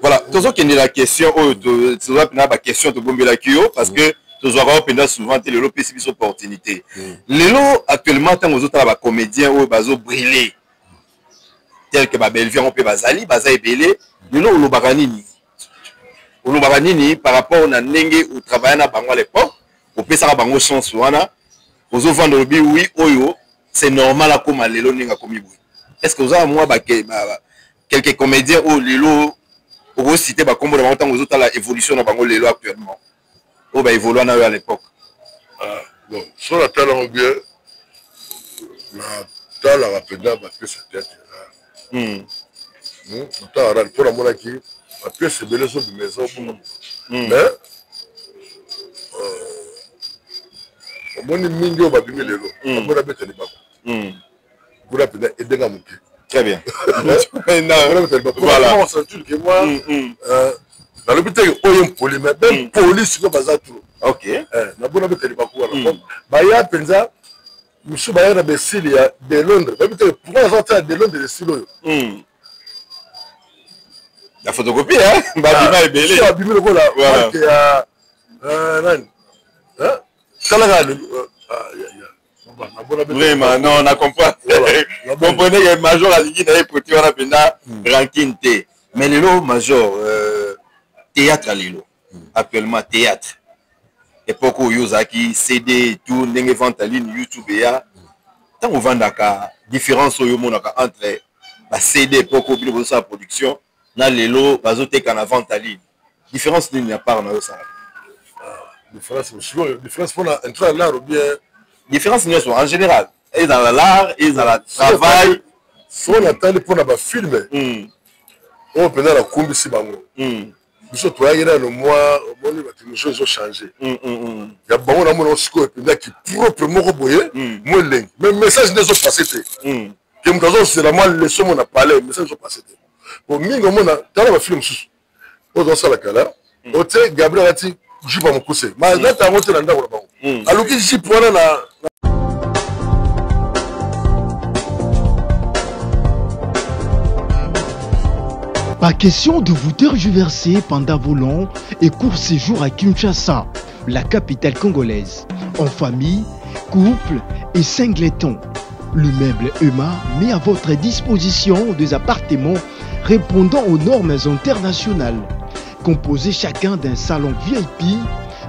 Voilà, tozokende na question oyo toza mpena baquestion tobombelaki yo, parce que tozwaka yo mpenza souvent te. Lelo opesi biso opportunité. Lelo actuellement, ntango ozotala bacomédien oyo bazobrille tel que babellevue yango mpe bazali, baza ebele lelo, olobaka nini? Olobaka nini par rapport na ndenge otravailla na bango à l'époque, opesaka bango chance wana, ozovanda olobi oui, oyo c'est normal akóma lelo ndenge akomi boye? Est ce que oza mwa quelques comédiens oyo lelo okocite bakombo na bango, ntango ozotala évolution na bango lelo actuellement, oyo baévolua na yo à l'époque? Ah, bon, so natala yango bien, natalaka mpenza bapièce ya théâtre, natalaka nani, mpo namonaki bapièce ebele ezobima, ezobonga, mais omoni mingi oyo babimi lelo, bamoni abeta libako kuna mpenza edenga moke. Très bien. Voilà, ke moi nalobi te oyo mpoli, mais be mpoli sikoyo baza trop. Nabona beteli baku wana, baya mpenza mosusu baya na besili ya de Londres, bayebi te pourquoi naza tia de Londres esili oyo. La photocopie, hein, babima ebele. Babimi lokola marke ya nani, talaka. Vraiment, non, na comprend, comprenez que major alingi na ye poti wana mpenza rancune te. Mais lelo major, théâtre lelo actuellement, théâtre époque oyo ozalaki CD et tout, ndenge vente en ligne, YouTube eya, ntango ovandaka, différence oyo omonaka entre bacd époque oyo bino bozosala production na lelo bazoteka na vente en ligne, différence nini ya part na yo osalaka? Différence sikoyo, différence mpona entrée l'art ou bien? Différence nyonso en général, ezala l'art, ezala travail. So natali mpona bafilme oyo mpenza nakumbisi bango, biso toyaki nano mwa, omoni bateknologie ezochange ya bango, namona sikoyo mpenza kipropre moko boye, mwa elengi, mais message nde ezopasse te, ke moto azozela mwa leçon mo na palais, message ezopasse te. Po mingi omona, tala bafilme mosusu oyo tozosala kala, otie Gabriel alati jupe ya mokuse, ma alata yango te na ndako na bango, aluki jupe wana na Pas question de vous tergiverser pendant vos longs et courts séjours à Kinshasa, la capitale congolaise, en famille, couple et singleton. L'immeuble EMA met à votre disposition des appartements répondant aux normes internationales, composés chacun d'un salon VIP,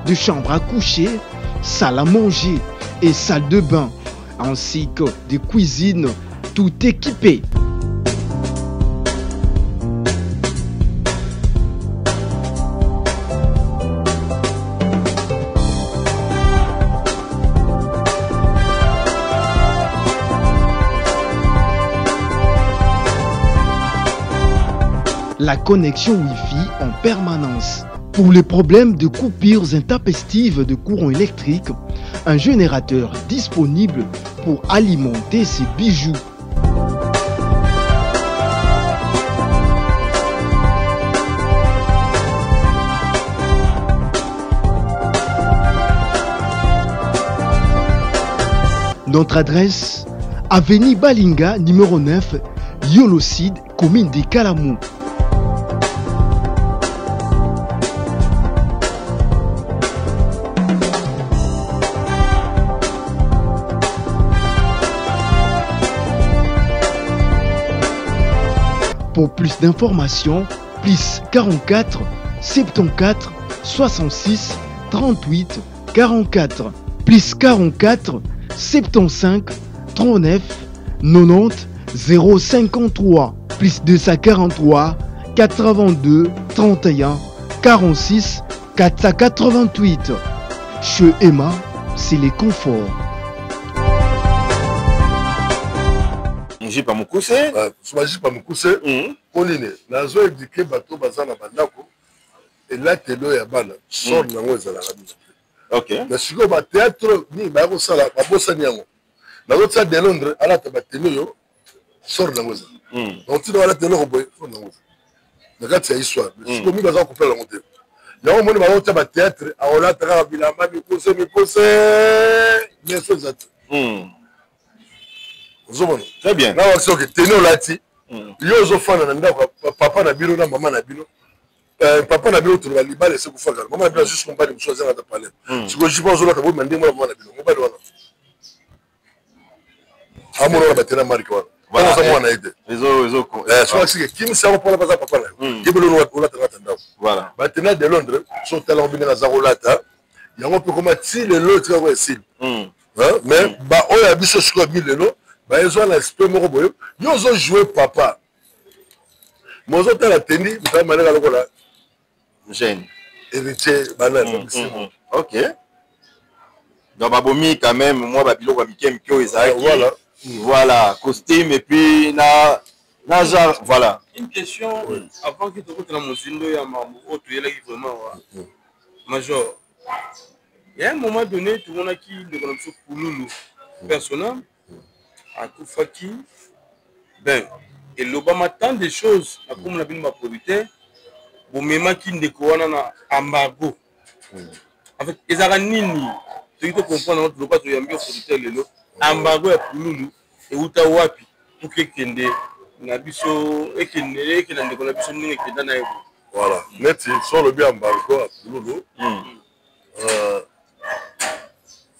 de chambres à coucher, salle à manger et salle de bain, ainsi que des cuisines tout équipées. La connexion Wi-Fi en permanence. Pour les problèmes de coupures intempestives de courant électrique, un générateur disponible pour alimenter ces bijoux. Notre adresse, Avenue Balinga, numéro 9, Yolocide, commune de Kalamou. Pour plus d'informations, plus 44 74 66 38 44 plus 44 75 39 90 053 plus 243 82 31 46 488. Chez Emma, c'est les conforts. Jipe ya mokuse. Jipe ya mokuse. Mpo nini nazo eduke bato baza na bandako elatelo ya bana sort nango ezalaka bino te. Na sikoyo ba théâtre nini baya kosala babosani yango. Nazotia de Londres alata bateni oyo sort nango eza. Donc tina alata eloko boye sort nango eza. Na kati ya histoire. Sikoyo mingi baza kopela yango te. Yango omoni bazotia ba théâtre akolata kaka bilamba mikuse mikuse mais so eza te. Ozomona? Très bien. Na wakisi oke teni olati yo ozofanda na ndako ya papa na bino na mama na bino. Papa na bino toloba libala ese kufaka mama na bino azusi mobali mosusu azanga ata palais. Sikoyo jipo azolata boyima ndenge mwana mama na bino mobali wana amona wana batena marke wana wana oza mwana ye te. Soki akisike kimisa yango mpona baza papa na yo ye belo olata ngata ndako batena de Londres so otala yango ndenge aza kolata yango mpe koma ti lelo etika ko esili. Mais baoyo ya biso sikoyo mi lelo bayezwa na esprit moko boye yo ozojoue papa mais ozotala tendi moto amaleka lokola jeune héritier banani. Ok, donc babomi quand même mwa babiloko ya mike mike oyo ezalaki. Voilà. Voilà, costume et puis na genre, voilà. Une question avant que tokota na mozindo ya mambo oyo toyelaki vraiment wa major. Il y a un moment donné, tomonaki ndeko na biso Pululu personnel akufaki, ben elobama tant de choses na komona bino baproducteur bomemaki ndeko wana na embargo. En fait, ezalaka nini? Toki tocomprendre yango toloba toyambi yo producteur lelo. Embargo ya Pululu euta wapi pour que ekende na biso ekende ekenda ndeko na biso ndenge ekenda na ye boye? Voilà, neti so olobi embargo ya Pululu,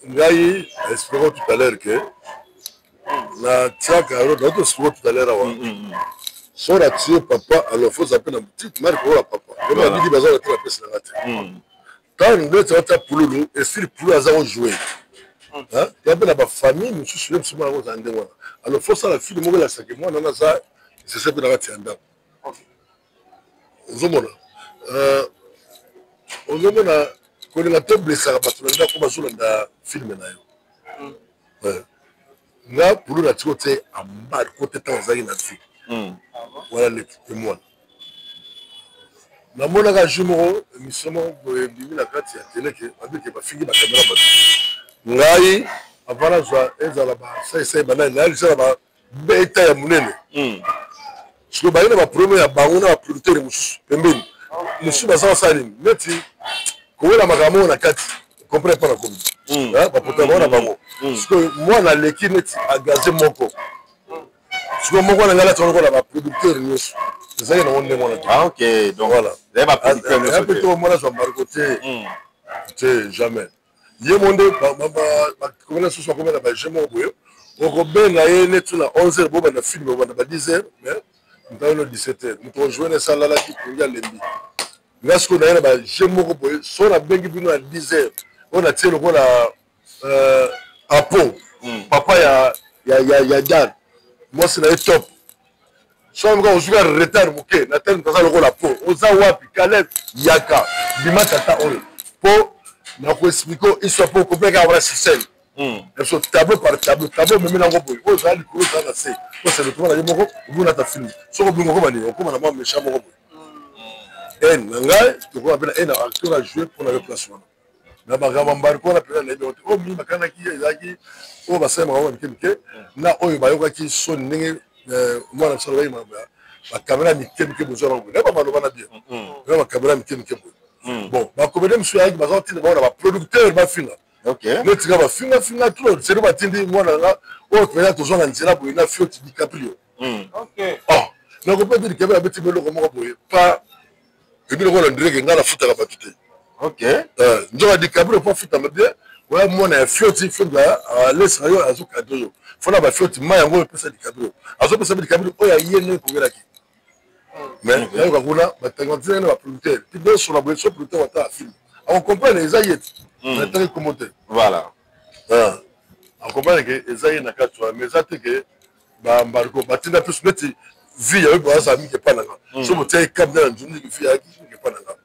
ngai expliquons tout à l'heure que natiaka yango nato expliquons tout à l'heure awa. So natie papa, alors faut zape na boutique marque oyo ya papa oyo babidi baza na te napesi nanga te. Ntango neti atia Pululu esili, Pululu aza kojoue ya mpe na bafamille mosusu ye mosusu mwana kozala ndenge wana. Alors faut sala fili moko elasaki mwana wana aza esese mpe na kati ya ndako. Ozomona, ozomona kolinga to blessaka bato na ndako bazolanda filme na yo. Nga Pulu natiki te embargo te ntango azalaki na vie wana leki ye mwana. Namonaka jour moko émission moko boye ebimi na kati ya tele ke babike bafingi bakamera bato. Ngai avant nazwa ezala basaisai banani nayalisa na babeta ya monene. Sikoyo baye na baproblème ya bango na baproducteur mosusu pembeni mosusu baza kosala nini neti kowela makambo oyo na kati comprendre mpo na komi bapota bango na bango. Sikoyo mwana aleki neti agaze moko. Sikoyo moko na ngai alati lokola baproducteur nyonso ezalaki nango ndenge wana te. Ah, ok, donc voilà, ezali baproducteur nyonso te to mwana azwa embargo te te, jamais. Ye mo nde bakomela susu bakomela na baje moko boye okobenga ye neti na 11 heures bobanda film bobanda ba 10 heures mais moto ayono 17 heures moto ojoue na esalalaki pongi alembi. Nga sikoyo naye na baje moko boye so nabengi bino na 10 heures oyo natie lokola apo papa ya Dan mwasi na ye top so amoka ozwika retard moke na tele moto aza lokola po oza wapi Caleb yaka bima tata oyo po na koexplike histoire po comprendre kaka wana sur scène biso tableau par tableau tableau omemi nango boye oyo ozala likolo ozala na se po se retrouve na ye moko obunata film soki obunga okoma nini okoma na mwa méchant moko boye. Haine na ngai, tokoka mpe na haine na acteur a jouer mpo na yo place wana. Na makambo ya mbarko wana mpenza nayebi yango te. Oyo mingi bakanaki ye ezalaki oyo basali makambo ya mike mike na oyo bayokaki soni ndenge eh, mwana biso alobaki makambo ya bakamera mike mike bozwa nango boye. Nayeba maloba na bien. Nayeba bakamera mike mike boye. Bon, bakomedie mosusu yayaki baza kotinda bango na baproducteur bafinga. Neti nga bafinga finga trop selo batindi mwana nga oyo mpenza tozwa na nzela boye na Fioti DiCaprio. Oh, nakopeti DiCaprio abeti eloko moko boye pa ebi lokola ndireke ngai nafutaka bato te. Eh, nzoka DiCaprio mpo afutama bien oya mwana ya Fioti, Fioti alesaka yo azokado yo fona bafioti mai yango oyo epesa DiCaprio azopesa mpe DiCaprio oyo aye ndenge kokelaki. Mais nayoka kuna batangi batinaki na baproducteur ti bosola boye so producteur atala film akocomprendre eza ye te, natangi kombo te. Akocomprendre ke eza ye na kati wana, mais eza te ke bambargo batinda biso neti vie ya oyo bazala mingi epa na nga. So botiaki kam na nzungi vie ayaki mingi epa na nga,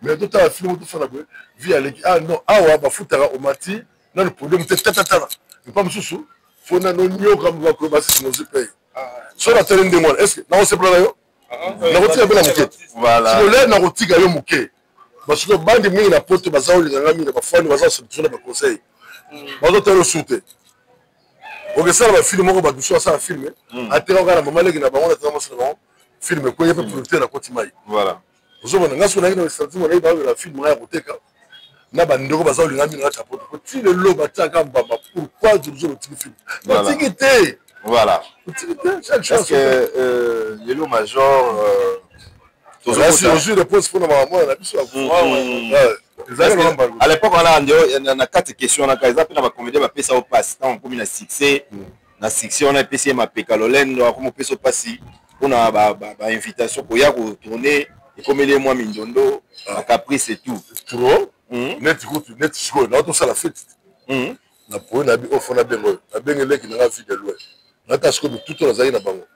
mais totala film tofanda boye vie aleki. Ah non, awa bafutaka omati nano podium te, tatatala epa mosusu fo nano nyoka mokako basisi mozwi mpe so natali ndenge wana, est ce que nakosepela na yo? Nakotika mpe na moke sikole, nakotika yo moke parce que bandi mingi na poto baza kolinga nga mingi na bafani baza kosepela na baconseil bazotala yo su te. Okesala bafilme moko, bato mosusu asala filme ateka kaka na mama leki na bango, nateka mwasi na bango, filme ekweya mpe producteur akoti mai. Ozomona nga soki nayaki na sentiment nayebi baoyela filme nga ya koteka na bandeko baza kolinga mingi na kati ya poto po ti lelo batiaka mbamba pourquoi zolozolo otiki filme otiki te. Otiki te chaque chose. Lelo major ozwi réponse mpona makambo na biso. À l'époque wana nde na kati question wana eza mpe na bacomédien bapesa yo mpasi ntango okomi na succès, na succès wana epesi ye mapeka lolendo, akomi opesa yo mpasi mpona bainvitation koya kotourne, ekomeli ye mwa mindondo, bacaprice et tout. Trop neti kutu neti sikoyo na tosala fete na poye na bi ofo nabenga oyo nabenge leki nanga vie de loin nata sikoyo mitutu nazalaki na bango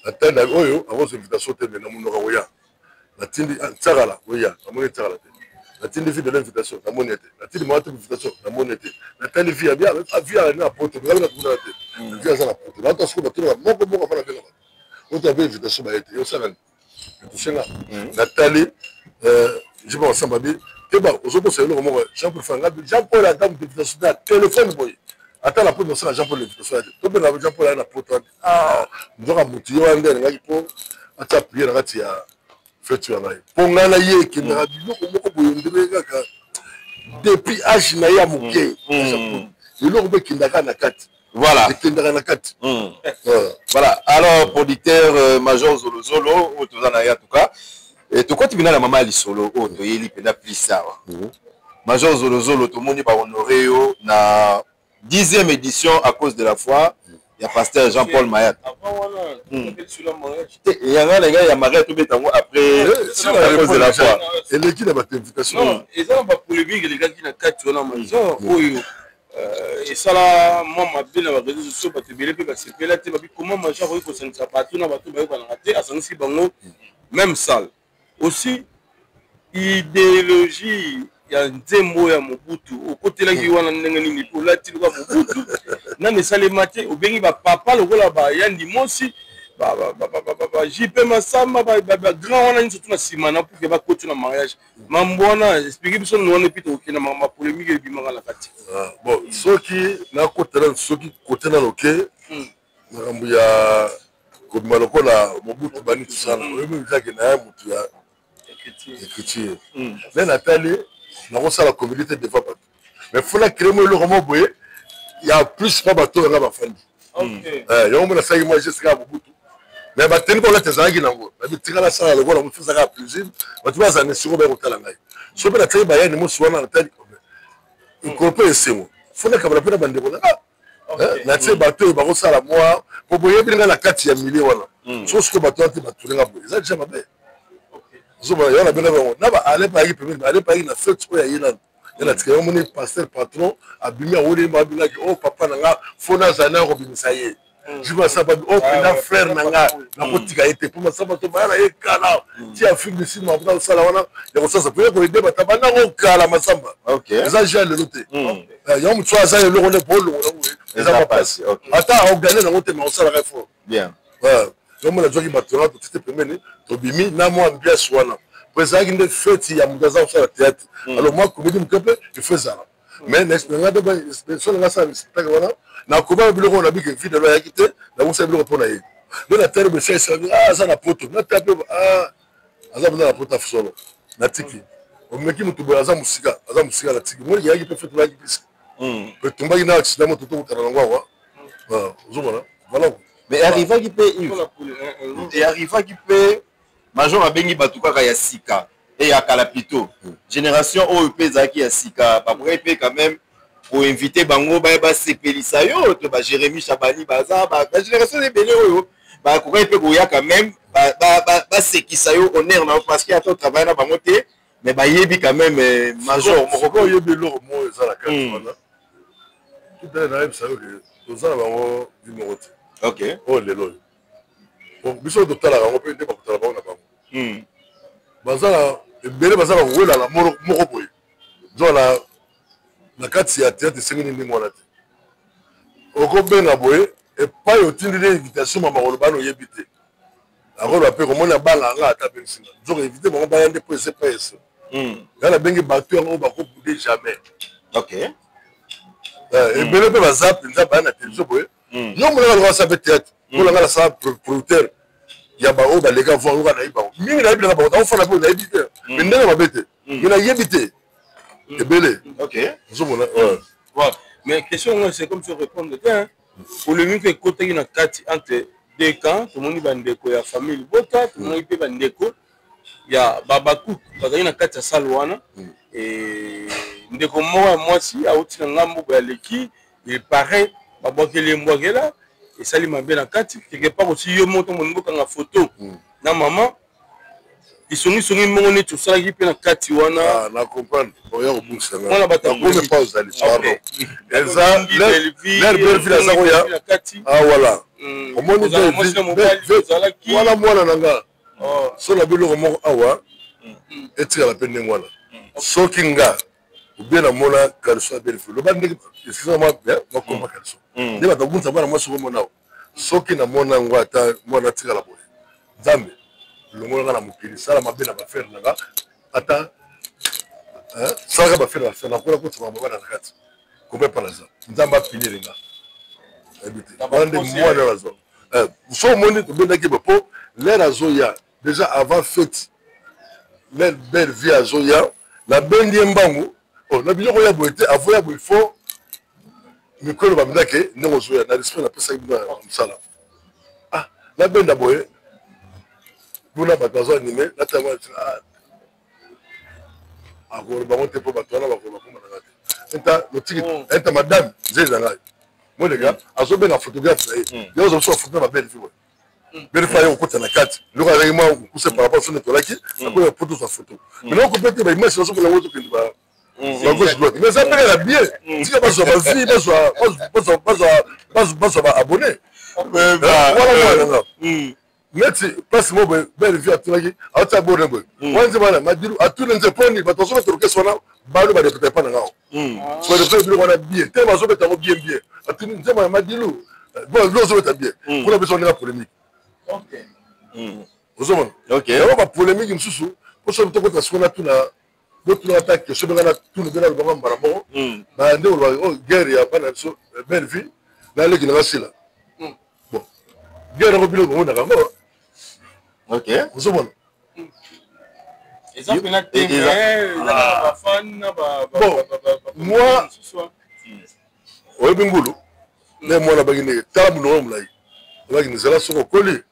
natali na oyo akozwa invitation te, me na monoko akoya. Natindi ntiakala oya, namoni ntiakala te. Natindi vie de loin invitation, namoni ye te. Natindi mwa te invitation, namoni ye te. Natali vie ya bia vie ya na poto ngabi na kuna te, vie aza na poto nata sikoyo batunaka moko moko afa nabenga bato oyo abe invitation baye te, yosala nini etusenga. Natali jipa masamba bi te ba ozokosa eloko moko Jean Paul Fanga Jean Paul ata moto invitation te na telefone boye ata na poto osala Jean Paul invitation ya te tobenga Jean Paul aya na poto. Ah, nzoka motu ye wana nde alingaki mpo atia priere na kati ya feti ya ngai mpo ngai na ye ekendaka biloko moko boye ndenge kaka depuis age na ye ya moke eloko mpo ekendaka na kati. Ekendaka na kati. Voilà, alors producteur major Zolozolo oyo toza na ye, en tout cas tokoti mpena na mama ya lisolo oyo toyeli mpena plus awa. Major Zolozolo, tomoni bahonore yo na 10e édition À cause de la foi ya pasteur Jean-Paul Mayat. Yanga na ngai ya mariage tobeta yango après À cause de la foi. Eleki na bato invitation. Eza na bapolémique elekaki na kati wana, major, oyo esala mwa mabe na bareseau sociaux. Bato ebele mpe basepela te, babi comment major akoki kosangisa bato na bato bayokanaka te, asangisi bango même salle. Aussi idéologie ya nzembo ya Mobutu okotelaki wana ndenge nini? Mpo olati lokola Mobutu, nani esalema te, obengi bapapa lokola bayandi mosi, ba JP Masamba, bagrand wana nyonso tu na nsima na pour ke bakoti na mariage. Mambo wana explike biso nini wana, epi tokokenda makambo ya polémique ebimaka na kati. Bon, soki nakota nano, soki kote nano ke makambo ya kobima lokola Mobutu bani tosala, oyebi ezaki na ya motu ya écriture nde natali nakosala comédie te devant bato, mais faut na créer mo eloko mo boye ya plus mpa bato oyo nga bafandi yango mo nasalaki mwa geste kaka Mobutu, mais bateni kolata ezalaki nango nabi tika nasala lokola motu ezalaka plaisir, bato bazala na esiko baya kotala ngai. So mpe natali bayani mosu wana, natali ekolo mpe esengo, faut nakabala mpe na bandeko na nga natie bato oyo bakosala mwa po boyebi nga na kati ya milieu wana. So sikoyo bato wana te batule nga boye, eza deja mabe. Ozomona yango nabenga bango na ba Alain payaki pembeni, Alain payaki na fete oyo aye nanu ye na tika yango. Moni pasteur patron abimi, awoli babengaki o papa na nga, fo nazala na kobimisa ye jour asaba o mpenza frère na nga, nakotika ye te mpo masamba to baya na ye kala ti Afrique du Sud. Makambo kosala wana ya kosasa po ye koyede bato bandango kala masamba eza jean lelo te. Yango motu aza eloko nde po olongola ngo eza mapasi, ata ogane nango te, ma osalaka effort. Yango nazwaki bato wana totite pembeni, tobimi na mwa ambiance wana. Po ezalaki nde feti ya moto aza kosala théâtre. Alors moi, comédie moke mpe il faut ezala. Mais na nga mpe so na nga sala spectacle wana, nakobaka biloko oyo nabiki vide alo ayaki te, nakosala biloko mpo na ye. Nde natali boye, esalisa aza na poto, natala mpe aza mpenza na poto solo, natiki. Omeki moto boye aza mosika, aza mosika, natiki. Moni eyaki mpe feti bayaki biske etombaki na accident, moto tokutana nango awa, ozomona, voilà. Mais arrivaki mpe Yves, arrivaki mpe major abengi bato kaka ya sika e ya kala plutôt génération oyo mpe ezalaki ya sika, bakokaki mpe quand même koinvite bango baya basepelisa yo to baJérémi Chabani, baza bagénération ebele oyo bakokaki mpe koya quand même basekisa yo honneur na yo, parce que ata otravaille na bango te, mais bayebi quand même major moko. Oyebi eloko moko eza na kati wana, tutale, nayebisa yo ke toza na bango vi moko te. Oyo lelo oyo biso totalaka yango mpe nde bakotala bango na bango, baza na ebele, baza na kowelana moko boye. Nzoka na kati ya théâtre esengeli ndenge wana te. Okobenga boye epai otindeli invitation, mama koloba na oyebi te, akoloba mpe komona banga yanga ata abengisinga. Nzoka invité bango baya nde mpo ese pa ese nga nabengi bato yango oyo bakobude jamais. Ebele mpe baza mpenza baya na télévision boye. Yo monaka lokola asala mpe théâtre, mpona nga nasala producteur ya baoyo baleka voir, yoka nayebi bango mingi, nayebi nanga bango, naofanda mpe nayebi te, mais ndenge mabe te, mais nayebi te ebele, ozomona. Mais question yango, c'est comme si répondre te. Polémique ekotaki na kati entre deux camps. Tomoni bandeko ya famille libota, tomoni mpe bandeko ya babakuku bazalaki na kati ya salle wana. Ndeko moko ya mwasi awuti na ngambo boye, aleki, il paraît babwakeli ye mbwakela, esali mabe na kati quelque part aussi. Yo moko ntango olingi okanga photo na mama, isongisongi moko neti osalaki mpe na kati wana. Na comprendre, oya kobungisa. Mwana bato nakomi pa ozali, pardon, eza l'air Belleville aza koya. Ah voilà, omoni wana mwana na nga so na biloko moko awa etikala mpe ndenge wana. Soki nga obie namona caleçon ya Belleville, loba ndenge, excuse moi, nakomba caleçon nde bato babungisa mwana mwasi okomona awa. Soki namona yango, ata mwana atikala boye, Nzambe longola nga na mokili, sala mabe na bafrère na nga, ata salaka bafrère, bafrère nakola kotisa bango bana na kati kombe epa naza, Nzambe apinele nga, nayebi te wana nde mwana nazwa. So omoni tobendaki bo mpo l'heure azoya déjà avant fête, l'heure belle vie azoya, nabendi ye mbangu na biloko ya boye te. Avoya boye, faut mikolo bamindake ndenge ozoya na respect napesaki bino ya mosala. Ah, nabenda boye kuna, bato bazo anime, natanga akoloba bango te mpo bato wana bakoloba komba na nga te. Enta lotiki, enta madame nzeli na ngai moleka azobenga photographe na ye, ye ozo biso bafoto na babelle vie boye. Belle vie aye kokota na kati, eloko azalaki mwa mokuse par rapport soni tolaki akoya po tozwa photo. Maintenant okope te baimage nazomona yango ezokende ba gauche droite, mais eza mpe kaka bien, tika bazwa bavie, bazwa baabonné wana mwana nga neti place moko boye. Belle vie atunaki, aotia bone boye wana nzembo wana madilu, atuni nze mponi bato bazobeta orchestre wana, bano barepeta epa na ngao, barepeta biloko wana bien te, bazobeta yango bien bien. Atuni nzembo ya madilu, bon, lo ozobeta bien kuna, biso ndenge polémique ozomona yango, bapolémique mosusu mpo soki tokota sikoyo natuna, botuna ata question benga na tuna mpe nalobanga mbala moko bande olobaka oyo guerre ya bana biso belle vie naleki nanga sila. Bon, guerre yango bino bomonaka yango, ozomona. Eza mpena te, bafan na bon, moi oyebi ngulu nde mwana baki ndenge tala monoko molai, obaki nzela soki okoli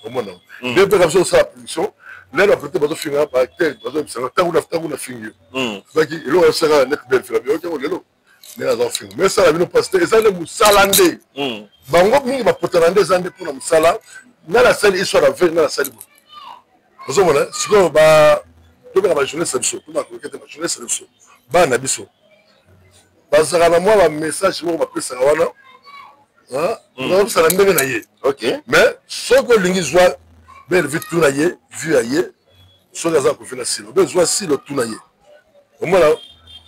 omona nde mpe biso osala production lelo aprete bazofinga baacteur, bazoyebisanga ntango ntango nafingi yo, baki eloko yosaka neti belle fila biyoki yango lelo ndenge aza kofinga, mais esala bino mpasi te, eza nde mosala nde bango mingi bapotana nde eza nde mpona mosala. Nga nasali histoire ya vrai, nga nasali boye, ozomona. Sikoyo tobeka bajournaliste na biso, tobaka te bajournaliste na biso, bana na biso bazalaka na mwa bamessage moko bapesaka wana, bazopesa na ndenge na ye. Mais soki olingi, zwa belle vie, tuna ye vue ya ye, soki aza kofi na silo obe, zwa silo, tuna ye, omona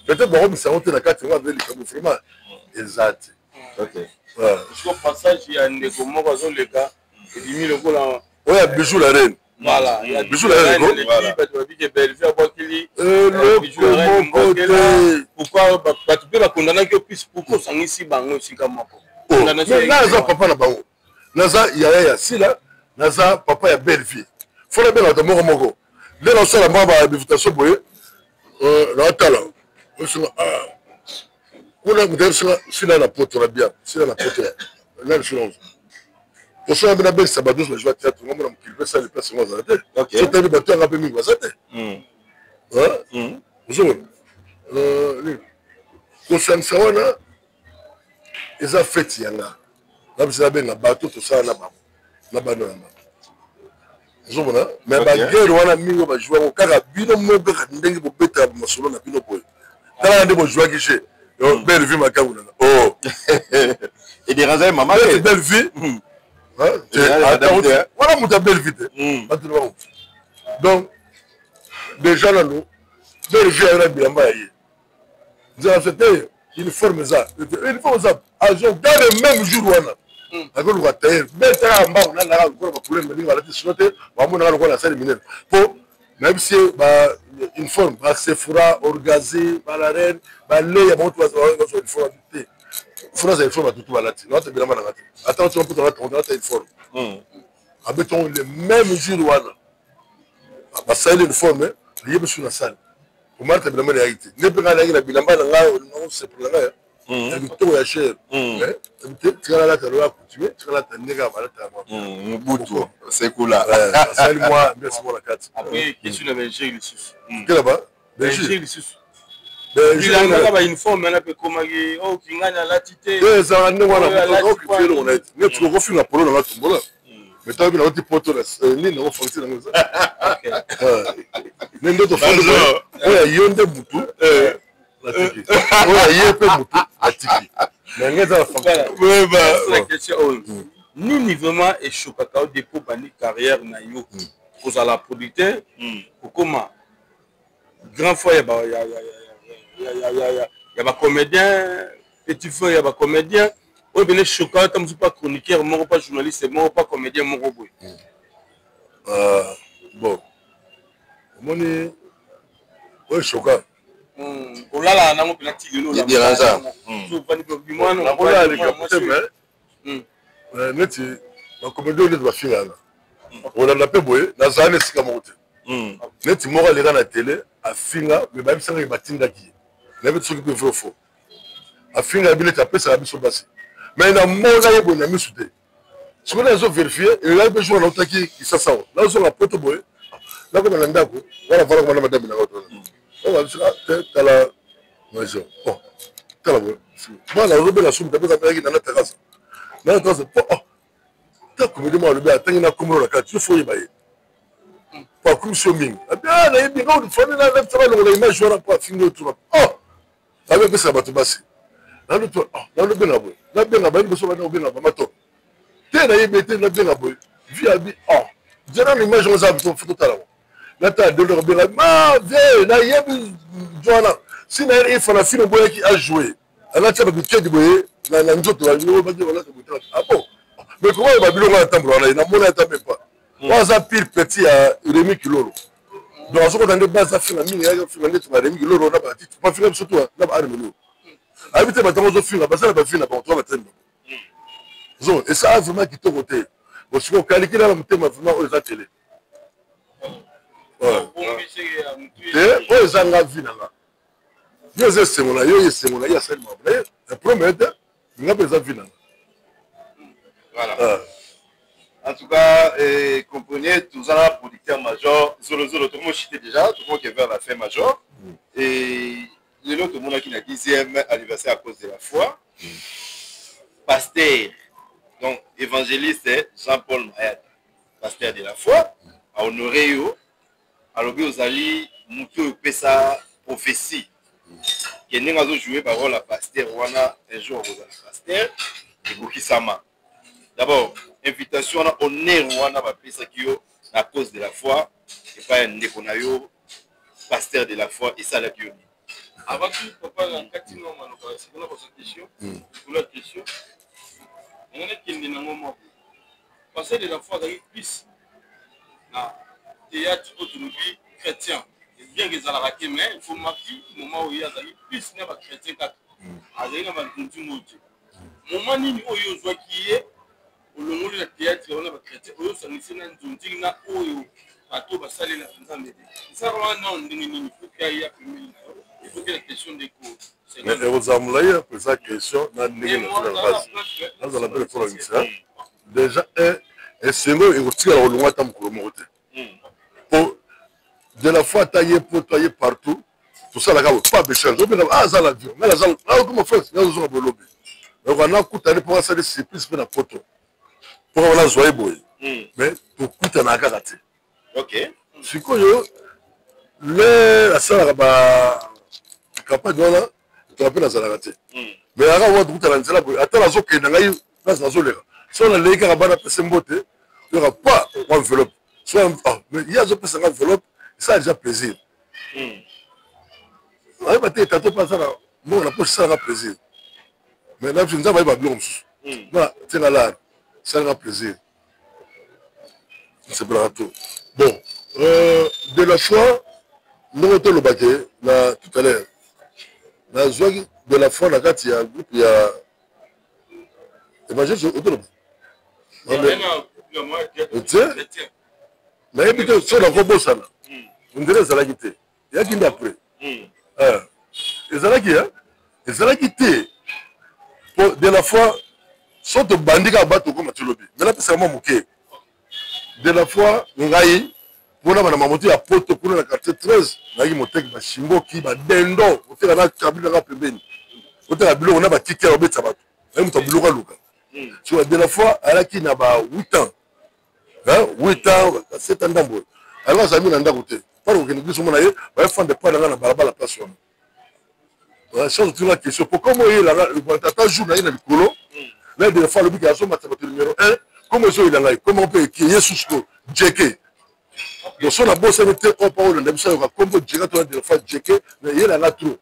peut-être bakobisa yango te na kati yango abe likambo vraiment eza te. Siko passage ya ndeko moko azoleka, ebimi lokola oyo ya Bijou la Reine. Voilà, Biso na ye bato babike Bellevue abwakeli eloko moko te. Pourquoi bato mpe bakondanaki yo plus? Pourquoi osangisi bango esika moko? Naza papa na bango, naza yaya ya Sila, naza papa ya Bellevue. Fo nabenga bato moko moko nde nasala mwa ba invitation boye. Naotala osinga kuna moto ayebisinga Sila na poto na bia Sila na poto nani sila osala mpe nabengisa bato nyonso bazwa théâtre. Ngambo na mokili mpe sali place yango azala te. So tayebi bato yanga mpe mingi baza te. Ozomona kosangisa wana eza feti yanga na biso. Nabenga bato tosala na bango na bana na bango, ozomona. Mais baguerre wana mingi oyo bajouer yango kaka bino moko, kaka ndenge bobetaka masolo na bino boye. Tala nde bojouaki je Belle Vie makambo nanga oh. Edérangeaki mama. Te, Belle Vie wana moto ya Belle Vie te, bato na bango. Donc déjà nano Belle Vie ayo na bilamba ya ye nzela se te, uniforme eza, uniforme eza agent. Dans le même jour wana akoluka tailleur betaka mbango nalaka lokola baproblème baninga balati sino te, bamonaka lokola nasali minene mpo nayebisi ye ba uniforme, basefura orgazi, balarene, baleya bango bazwa uniforme te. Funa aza uniforme, batutu balati nalata bilamba nanga te. Ata otima mpo nalata uniforme, abetongo le même jour wana basaleli uniforme, ayebi su na sale omalata bilamba na yaki te. Nde mpe ngai nayaki na bilamba na ngai, olingango sepela na ngai ya kitoko ya cher. Tikala lata loya coutumier, tikala lata ndenge ya balata. Mobutu sekula. Asali mwa ambiance moko na kati. Après question na Belgique lisusu. Kela ba Belgique lisusu bilangaka bauniforme wana mpe ekomaki oyo kingani alati te. Ezalaka ndenge wana, okifie eloko na ye te. Neti okofinga polo nanga tombola, mais ntango bino nauti poto nini nango fonction nango eza nde nde tofandi oyo ya yo nde mutu natiki, oyo ya ye mpe mutu atiki, mais ngai eza na fonction. Question oyo nini vraiment eshokaka yo depuis obandi carrière na yo, kozala producteur, kokoma grand frère ya bacomédien, petit frère ya bacomédien, oyo pene choka ata mosusu pa chroniqueur moko, pa journaliste moko, pa comédien moko boye? Bon, omoni oyo choka olalaka nango mpena ti lelo? Nakolala likambo te, mais neti bacomédien oyo neti bafingaka, olanda mpe boye, nazala na esika moko te. Neti moko aleka na tele afinga, mais bayebisangaki batindaki ye, nayebi te soki mpe vrai faux. Afinga bi neti apesaka biso basi, mais namona ye boye na misu te. Sikoyo nazo vérifier, elaki mpe jour nautaki Kisasa awa, nazonga poto boye, nakoma na ndako wana, vala koma na madame nanga oyo biso te. Tala major, oh tala boye, mwana azobela sumu tapesa mpelaki nana terase, nana terase po oh ta comédie moko alobi atangi na komolo na kati, yo fo oyeba ye po akomisi yo mingi. Abi ah nayebi nga fani na longola image wana po afingi yo tuna oh abe apesaka bato basi. Nalobenga boye, nabenga bayebi biso bana kobenga mama to te, nayebi te, nabenga boye vi abi oh nzela na image yango eza fo totala ngo. Natala dondo kobenga ma vie, nayebi wana si na ye efana fino boyaki ajoue alatia babikedi boye na nzoto balata boye. Ah bon, mais comment oyo babiloko wana tambola wana ye namona ata même pas oyo aza pire petit ya Remi Kilolo. Donc azokota nde base afinga mingi, afinga nde ba Remi Kilolo na batiti bafinga biso to na ba arme ayebi te. Batango ozofinga basala bavi na bango to batemi bango zo esala vraiment kitoko te. Bon, sikoyo okalikila na motema vraiment oyo eza tele te, oyo eza nga vi na nga, yo eza esengo na yo, ye esengo na ye, asali makambo na ye ya problème te, nga mpe eza vi na nga. Voilà. Ah. En tout cas, eh, comprenez, tout ça, producteur major, Zolo Zolo, tout le monde chutait déjà, tout le monde qui est vers la fin major. Et le tout le monde qui a 10e anniversaire à cause de la foi. Pasteur, donc évangéliste Jean-Paul Mayat, pasteur de la foi, a honoré yo, alobi ozali motu oyo opesa prophétie ke ndenge azojoue barole ya pasteur wana, un jour akozala pasteur, ekokisama. D'abord invitation wana, honneur wana bapesaki yo na cause de la foi epai ya ndeko na yo pasteur de la foi, esalaki yo nini? Avant tout, papa, na kati no maloba sekona kozwa question likolo ya question yango, nakende nango moko. Pasteur de la foi azalaki plus na théâtre oyo tolobi chrétien, bien que ezalaka te, mais efomaki moment oyo ye azali plus na bachrétien kaka, azali na banzonzingo te. Moment nini oyo ozwaki ye, olongoli na théâtre wana bachrétien, oyo osangisi na nzonzingi na oyo bato basalelaka Nzambe te, esalaka wana nano ndenge nini po aya pembeni na yo? Efoki na question, ndeko. Mais ekozala molai eza question na ndenge na base nazala mpe lekolangisa déjà. Esengo ekotikala kolongwa ata mokolo moko te, po de la foi ata ye poto aye partout, tosalaka boye pas bechange. Obenga aza na avion, ngai naza okoma France, ngai nazozonga bolobi donc nakutani mpo asali surprise mpe na poto mpo kaka nazwa ye boye, mais tokutanaka kaka te. Sikoyo le asalaka ba campagne wana, toka mpe nazalaka te, mais aka wana tokutana nzela boye, ata nazokende ngai place nazoleka, so naleki kaka bana pese mbote, yoka pa mwa enveloppe. So mais ye azopesa nga enveloppe, esala déjà plaisir. Ayeba te tato mpe aza na mbongo na poche, esalaka plaisir. Mais na biso Nzambe ayeba biloko mosusu na tienga lar, esalaka plaisir, nasepelaka to. Bon, de la foi, ndenge tolobake na tout à l'heure, nazwaki de la foi na kati ya groupe ya évangile. Otoloba te, nayebi te so nakobosana. Ondire ezalaki te, eyaki nde après. Ezalaki, ezalaki te, po de la foi so tobandi kaka bato okoma tolobi me napesaka mwa moke de la foi. Ngai mpona bana mamoto ya poto kuna na quartier 13, nayaki moteki bashimboki badendo, oteka na kabili nanga pembeni, oteka biloko na batike ya obetisa bato. Naye moto ya biloko aluka. So de la foi ayalaki na ba 8 ans, 8 ans, 7 ans ndambo. Alors azali na ndako te, mpona kokende biso mona ye bayefanda epai na ngai na balabala place wana. Chance otuna question po comme oyelanga ata jour na ye na likolo na de fois alobiki azomata bato numéro 1, comme ezoyela ngai comme mpe ye susu ko jeke. Donc so nabosani te, oyo mpa olanda biso ayoka kombo jeka to na de fois jeke na yelanga trop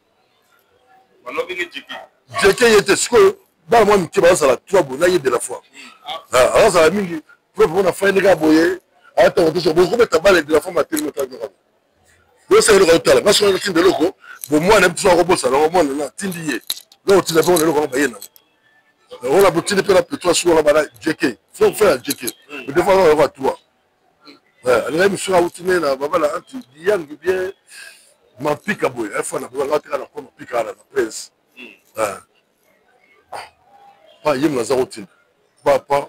jeke ye te. Sikoyo bana mwa mike bazozala trois boye na ye de la fois azozala mingi preuve mpona fai ndenge boye atango te so bokobeta bale de la fois matelemi otakaka bosala eloko otala nga soki natinda eloko bomwana biso akobosana yango, mwana na atindi ye nga otinda mpe eloko yango baye nango wana botindi mpe na petro suka wana bana jeke so fo ya jeke defa wana yoka trois alingaki misu awuti ne na babala anti diyangi bien mapika boye afa na boye nga teka na ko mapika wana na prince pa ye moto aza kotinda papa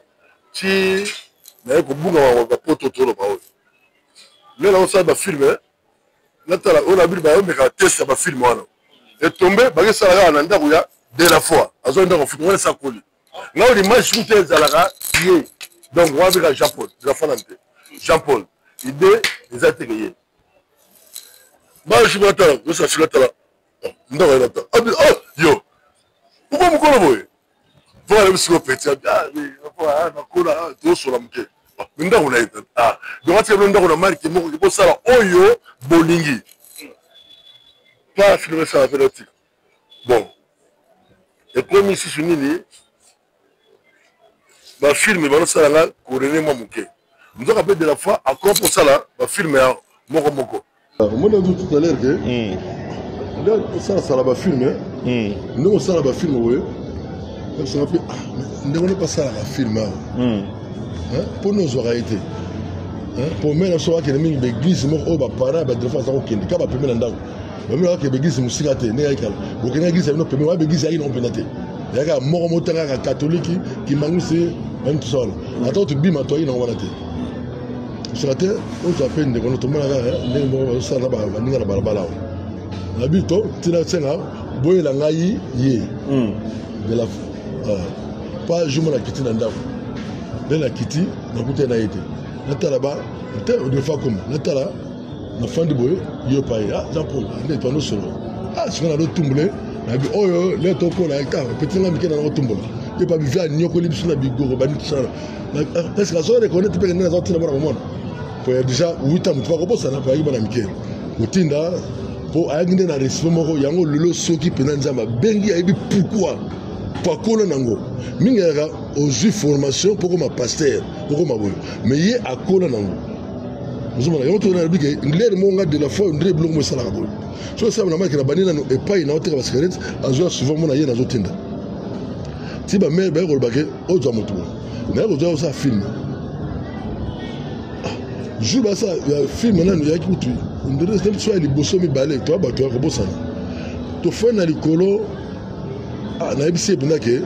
ti naye kobunga bapoto toloba oyo nde naosala bafilme, natala oyo na bino bayomeka test ya bafilme wana etombe bakesala kaka na ndako ya de la foi, azwa ndako futu wana esakoli ngai oyo image kutu ezalaka ye. Donc wana beka Jean Paul de la foi nanu te, Jean Paul idée eza teke ye bajour natala osasila tala ndako ye natala abi oh yo uko mokolo boye mpo alobi sikoyo peti nakola tosola moke ndako na ye. Donc atika bino ndako na marke moko bosala oyo bolingi pa filme esala mpe natika. Bon, ekomi lisusu nini, bafilme bazosala nga korene mwa moke, nzoka mpe de la foi akoma mpo osala bafilme ya moko moko. Omoni yango tout à l'heure ke nde osalasala bafilme, ndenge osala bafilme boye, osanga mpe ndenge wana basalaka filme awa mpo nde ozwaka ye te, mpo me na biso akende mingi baeglise moko oyo baparent ya badelfa aza kokende kaka bapembe na ndako bamino akende baeglise mosika te. Ndenge ayekala bokende eglise ya bino pembe wana, baeglise yaki nango mpenza te, yaka moko motanga kaka katoliki kimbangusi bani tusa wana, ata tobima toyaki nango wana te. Soka te ozwa mpe ndeko no tomona kaka ndenge moko bazosala na baninga na balabala awa na bi to ntina senga boyela ngai ye de la pa jour mo nakiti na ndako nde nakiti nakutani na ye te, natala ba te odefa koma natala nafandi boye yo paye ah Jean Paul nde tondo solo ah sikoyo nazotumbole nabi oyo le tokola ka peti nga mike na nakotumbola ye pa bivi anyokoli biso na bigoro bani tosala parce que azo reconnaître mpe ndenge azotinda mwana komona po ya déjà 8 ans moto bakobosana po ayaki bana mike kotinda po ayaki nde na respect moko yango. Lelo soki mpenza Nzambe abengi, ayebi pourquoi, po akola nango mingi. Ayaka ozwi formation mpo okoma pasteur, okoma boye, mais ye akola nango. Ozomona yango tona lobi ke lere moko nga de la foi ndre biloko mo esalaka boye. So esala na maki na bandi nano epai na oteka ba cigarette azwa souvent mona ye nazotinda. Ti ba mère baye koloba ke ozwa moto boye. Naye kozwa osala film. Ah, jour basala ya film nano eyaki kutu ndre so ya liboso mibale toya bato ya kobosana. Tofandi na likolo ah, nayebisi ye mpenza ke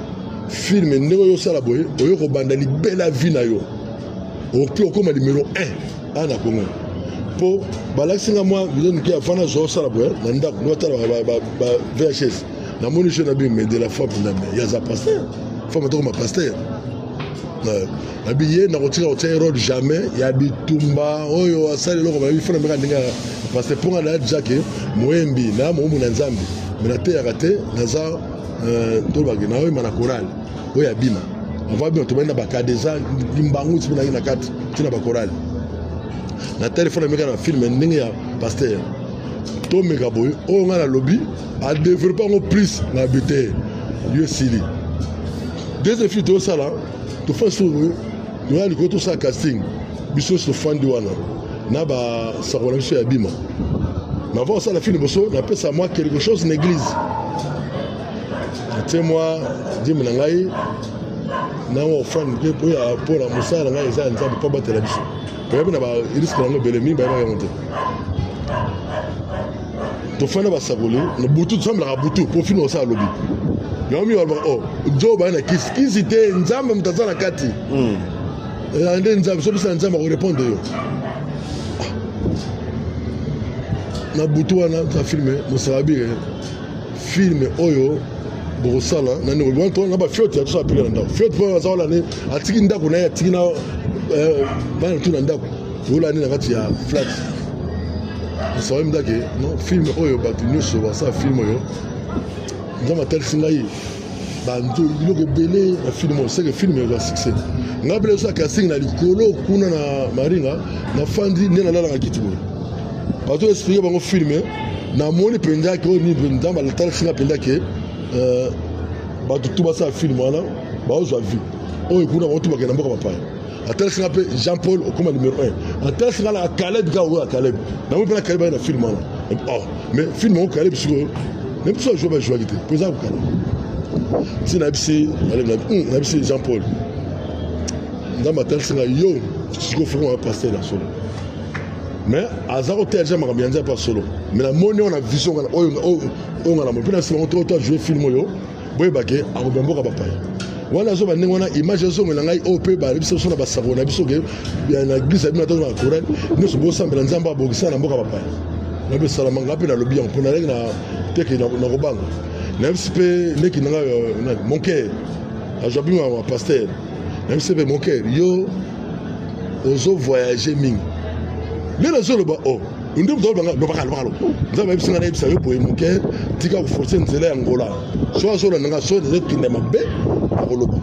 film ndenge oyo osala boye oyo kobanda libela vie na yo. Okoki okoma numero 1 awa na Congo mpo balakisi nga mwa video moke avant nazwa osala boye na ndako natala ba VHS namoni jeu na bino mais de la foi mpenza mais yaza pasteur femme atokoma pasteur nabi ye nakotika kotia ye role jamais ya bitumba oyo asali eloko bayebi fona meka ndenge ya pasteur mpo nga na jake moyembi na moumbu na nzambe me nateyaka te naza euh, tolobaki naoyemba na chorale oyo abima avant abima tobandi na bakadeza limbangu ti mpe na kati ti na bakorale na telefone ameka na filme ndenge ya paster tomeka boye oyo ngai nalobi adeveloppe yango plus na bete yo esili deuxième film tozosala tofandi so toya likolo tosala casting biso nyonso tofandi wana na basako na biso ya bima mais avant osala film liboso napesa mwa quelque chose na église natie mwa dime na ngai na mwa offrande mpe mpo na mosala na ngai eza ya nzambe mpo abatela biso toyebi na bariske yango ebele mingi bayebaka yango te tofanda basakoli na butu tosambelaka butu mpo fini osala lobi yango mingi balobaka o oh, nzo baye na kisi kisi te nzambe moto aza na kati hmm. ezala nde nzambe soki opesa na nzambe akorepondre yo ah. na butu wana na filme mosakabire Film oyo bokosala na ndeko wana to na ba fiote ya tosala pika na ndako fiote mpo aza wana ne atiki ndako na ye atiki na eh, bana tu na ndako olani na kati ya flat sawa ndake non film oyo bato nyonso basala film oyo nzambe atalisi ngai banzo biloko ebele na film oyo seke film ezwa succès ngai mpe nazosala casting na likolo kuna na maringa nafandi nde nalalaka kiti boye bato explike bango film namoni mpenza ke oyo nini nzambe atalisi nga mpenza ke euh, bato tu basala film wana baozwa vie oyo kuna bango tu bakenda mboka bapaya atalisi nga mpe jean paul okoma numero 1 atalisi nga na caleb kaka oyo ya caleb namoni mpe na caleb aye na film wana oh mais film yango caleb sikoyo na biso ajoue bajouaki te mpo eza kokala ti nayebisi hmm, nayebisi jean paul nzambe atalisi nga yo sikoyo fokoma pasteur ya solo mais aza koteya deja makambo ya nzambe ya solo mais namoni oyo na vision oyo nga namoni mpe na nsima ngo to ajoue film oyo boyeba ke akobima mboka bapaya wana azoba ndenge wana image ezongela ngai oyo mpe bayebisa biso na basako na biso ke na eglise ya bino ata na chorale nyonso bosambela nzambe abongisa na mboka bapaya nabe esalama ngai mpe nalobi yango mpo naleki na teke nakobanga nayebisi mpe leki na ngai euh, mon cœur azwa bino ya pasteur nayebisi mpe mon cœur yo ozo voyage mingi nde nazoloba o oh. nde moto alobanga lobaka lobaka loba nzambe ayebisi ngai nayebisa yo boye moke tika koforce nzela ya ngola so azolanda ngai so ezokende mabe akoloba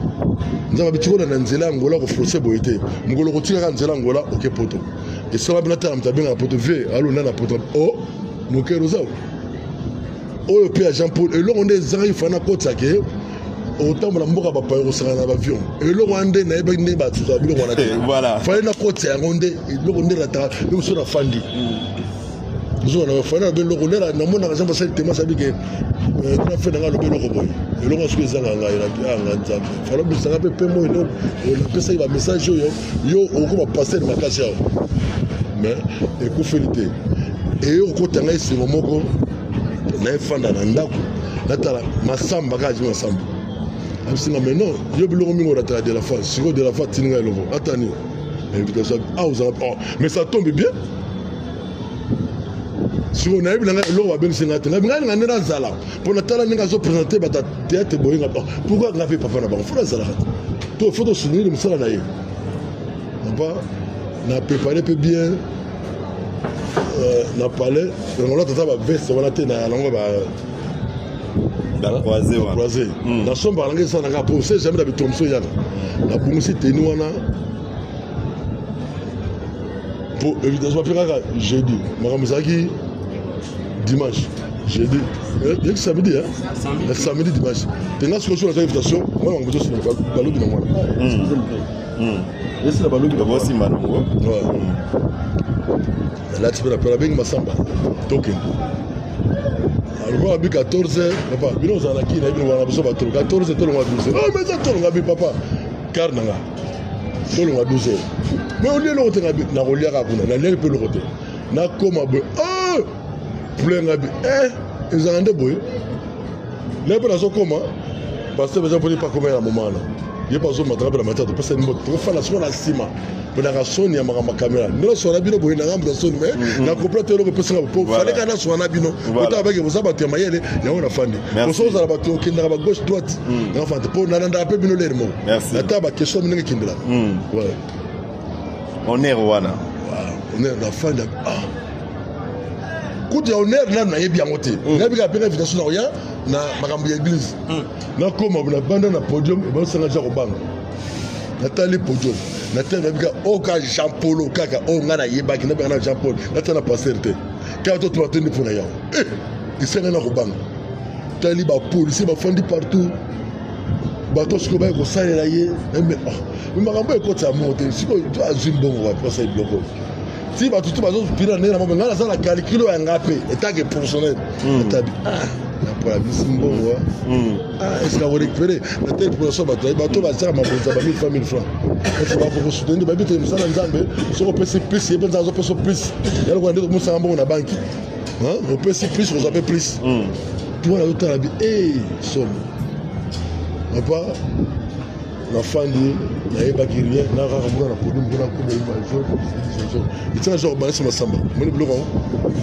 nzambe abi tika olanda nzela ya ngola koforce boye te mokolo kotikaka nzela ya ngola oke poto esala bino atala moto abengaka poto vie alonda na poto o oh, moke oza oyo mpe ya jean paul eloko nde ezangaki fana kotisa ke otambola mboka bapaya okosangana na bavion eloko wana nde nayebaki nde basuka biloko wana te fale nakotisa yango nde eloko nde nataka nde mosusu nafandi ozona fale nalobi eloko nde namonaka jean basali tema sabi ke euh, grand frère nanga alobi eloko boye eloko soki ezanga ngai anga nzambe fale obisanga mpe mpe moi napesaki bamessage oyo yo okoma pasteur makasi awa mais ekufeli te eye kokota ngai esengo moko nayefanda na ndako natala masamba kaka jimi masamba abisinga mais non yo biloko mingi orataka de la foi sikoyo de la foi atindi ngai eloko ata nini invitation ah ozala oh mais ça tombe bien sikoyo nayebi na ngai eloko babengisi ngai te ngai ngai nde nazala mpo natala ndenge azopresente bato ya théâtre boye nga oh, pourquoi ngai mpe papa na bango fo nazalaka te to fo tosoutenir mosala na ye papa na prépare mpe bien euh, na palais yango tata baveste wana te na yango ba croise hmm. nasombaka nanga esala nanga po se jamais na bitongo mosusu eyaka nabongisi teni wana po invitation bape kaka jeudi makambo ezalaki dimanche jeudi yaki eh, samedi na samedi dimanche te nga sikoyo soki nazwa invitation mwana makambo ezosila balobi na mwana hmm. Hmm. esila balobi osimba nango Nalati mpe na pela bengi masamba tokende. Alikuwa abi 14 papa bino ozala na kini na bino wana biso bato 14 tolonga 12. Oh mais ça tolonga bi papa car na nga tolonga 12 heures. Mais olie eloko te nga bi nakolia kaka kuna naliaki mpe eloko te nakoma boye oh plein nga bi eh ezalaka nde boye naye mpe nazokoma pasteur eza mponi pakoma ya moma wana ye mpe azomataka mpe na matata topesa mbote tokofanda sikoyo na nsima mpo naka soni ya makambo ya kamera nde naswana bino boye nanga moto ya soni mai na comprendre te eloko epesanga po fale kaka naswana na bino otaka bake boza bato ya mayele yango nafandi poso ozala bato okendaka ba gauche droite yango fandi mpo nalandaka mpe bino lere moko nata baquestion ndenge ekendelaka honneur wana honneur nafandi ah kutu ya honneur nanu nayebi yango te nayebi kaka mpe invitation na koya na makambo ya église nakoma nabanda na podium ebasanga ja kobanga natali podium natali nayebi kaka oyo kaka jean paul kaka oyo ngai nayebaki nabengaka na jean paul natali na pasteur te kaka to tobatondi mpo na yango esanga na kobanga tali bapolisier bafandi partout bato sikoyo baye kosalela ye makambo ekotisa moko te sikoyo azwi mbongo wapi asali biloko ti bato tu bazopila ndenge na moko ngai naza na calcul ya nga mpe etake professionnel atabi ah napola bisi mbongo ah est-ce que akorécupéré na tele population bato bato batiaka mabonza ba 1000 francs 1000 francs esi bakokosoutenir bayebi te mosala nzambe soki opesi plus ye mpe nzambe azopesa plus ya lokola nde komosanga mbongo na banki opesi plus kozwa mpe plus tu wana azotala bi e somo papa nafandi nayebaki rien na kaka mona na podium kuna koba imajo etina jo kobanisa masamba moni biloko yango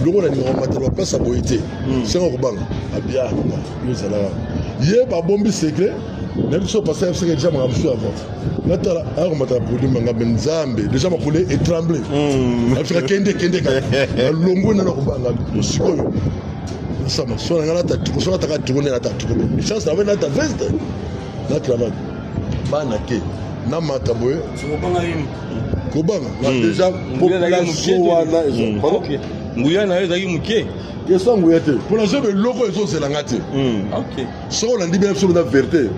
biloko nalingaka matela baplace ya boye te senga kobanga abia yo ozalaka ye babombi secret nayebi so pasa yebisaka deja makambo mosusu avant natala akomata na podium nanga me nzambe deja makolo etremble nayebisaka kende kende kaka nalongwe nana kobanga sikoyo nasama so nanga nata tuko so nataka tuko nde nata tuko chance nabe nata veste na cravate bana ke namata boye kobanga na deja population wana nguya na yo ezalaki moke question nguya te mpo nazoyeba eloko ezozela nga te soki olandi bien biso na vérité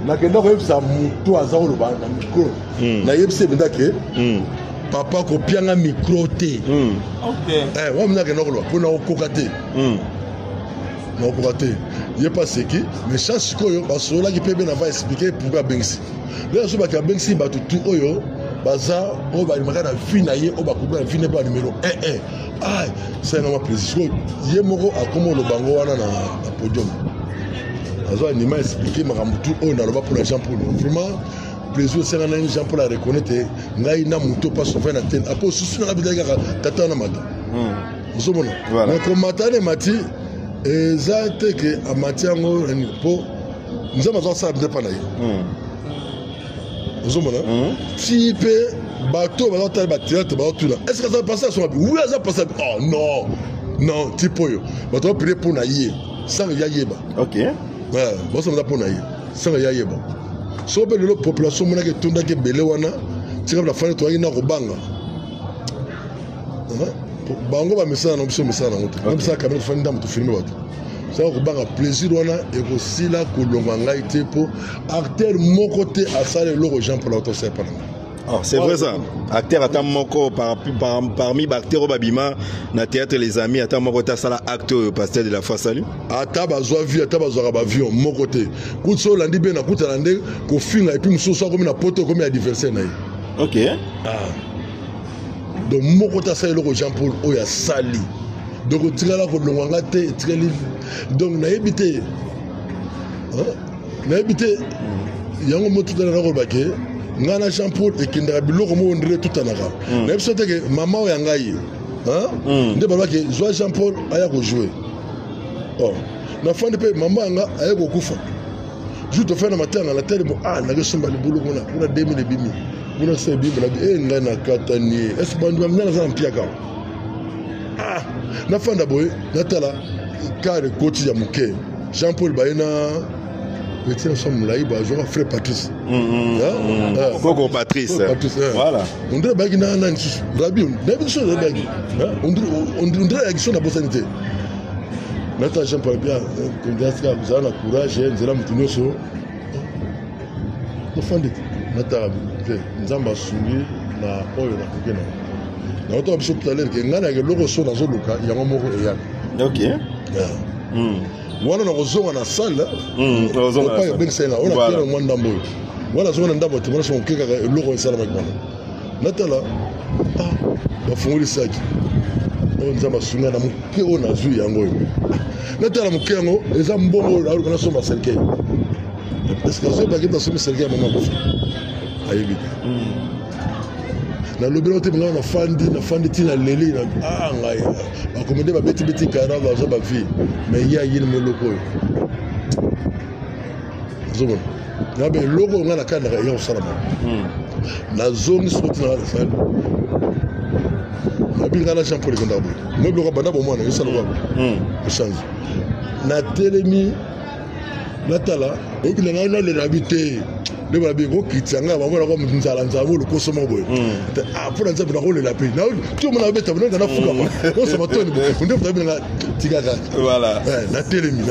nakenda koyebisa moto aza koloba na micro nayebisi ye mpenza ke papa kopianga micro te wana mpenza akenda koloba mpo nakokoka te nakokoka te ye mpe aseki mais chance sikoyo basololaki mpe be na va explike pourkui abengisi nde nazobaki abengisi bato tu oyo baza oyo balimaka na vie na ye oyo bakobi na vie na ye mpe banumero 1 1 ah esalinga mwa plaisir sikoyo ye moko akoma oloba yango wana na podium azo anima explike makambo tu oyo naloba mpona jean paul vraiment plaisir esenga nani jean paul areconnaitre ngai na moto mpa sofai na tene apo susu nanga bitaki kaka tata wana mata ozomona mais komata wana emati eza te ke amati yango nani mpo nzambe aza kosala mpe mpa na ye ozomona ti mpe bato oyo baza kotala batheatre bazotuna est ce que aza pasa asonga oui aza pasa oh non non type oyo bato baprie mpo na ye sans ya yeba basomba mpo na ye sans ya yeba soko mpe lelo population omonaki etondaki ebele wana tika na fani toyaki na kobanga bango bamesana na biso mesana nango te na misala kamera tofandi ndambo tofilme bato saka kobanga plaisir wana ekosila kolongwa ngai te mpo acteur moko te asala eloko jean paul autosala epa na ngai. Oh, c'est vrai ça. Acteur ata moko parmi ba acteurs babima na théâtre les amis ata moko ta sala acte oyo pasteur de la foi salut. Ata bazwa vie ata bazwaka ba avion moko te. Kuti so olandi be na kutana nde kofinga et puis mosusu akomi na poto akomi adversaire na ye. OK. Ah. Donc moko te asali eloko Jean Paul oyo asali. Donc otikala kolongwa nga te etikali donc nayebi te. Hein? Nayebi te yango mo tutana na koloba ke ngai na Jean Paul ekendaka biloko moko ndire tutanaka. Nayebi so te ke mama oyo ya ngai hein? Nde balobaki zwa Jean Paul aya kojouer. Oh. Nafandi mpe mama ya nga aye kokufa. Jour tofai na matanga na tele bo ah nakesomba libulu kuna kuna 2000 ebimi kuna se ebimi na bi eh ngai nakatani ye est-ce bandu ba ngai naza na mpiaka ah nafanda boye natala kare koti ya moke Jean Paul baye na petit na so molai bazwaka frère Patrice. Koko Patrice. Voilà. On dirait bayaki na nani susu rabi nayebi biso bayaki on dirait ayaki so nabosani te nata Jean Paul bia kondiasika kozala na courage nzela moto nyonso tofandi te nataka te nzambe asungi na oyo nakoki na. Naotaka biso tout à l'heure ke ngai na eloko so nazoluka yango moko eyaka. Ok. Wana nakozonga na salle opai obengisa ye nga oyo nakela mwa ndambo oyo wana azonga na ndambo te wana soki kaka eloko esalamaki wana natala, ah, bafungoli saki oyo, Nzambe asunga na moke oyo nazwi yango oyo. Natala moke yango eza mbongo oyo naluka nasomba cercueil. Est-ce azoyebaki nasombi cercueil ya mama kufa? Ayebi te. Nalobi nango te. Ngai nafandi, nafandi ntina leli. Ah, ngai bakomede babetibeti kara, baza bavie, mais ye ayini mo eloko oyo ozomona nga eloko oyo ngai nakandaka eya kosalama. Nazongi soko ntina ngai nasali, nabi ngai na Jean Paul ekendaka boye, mo biloko banda bomwana esala kwa echange. Natelemi, natala oyoki na ngai, nalela bi te nde balabi kokitisa ngai, bamonaka nzala nzala mo lokoso moko boye mpona Nzambe. Nakolela mpe ti omona babeta bonanga, nafukama osama toni nde moto abinanga tika kaka. Natelemi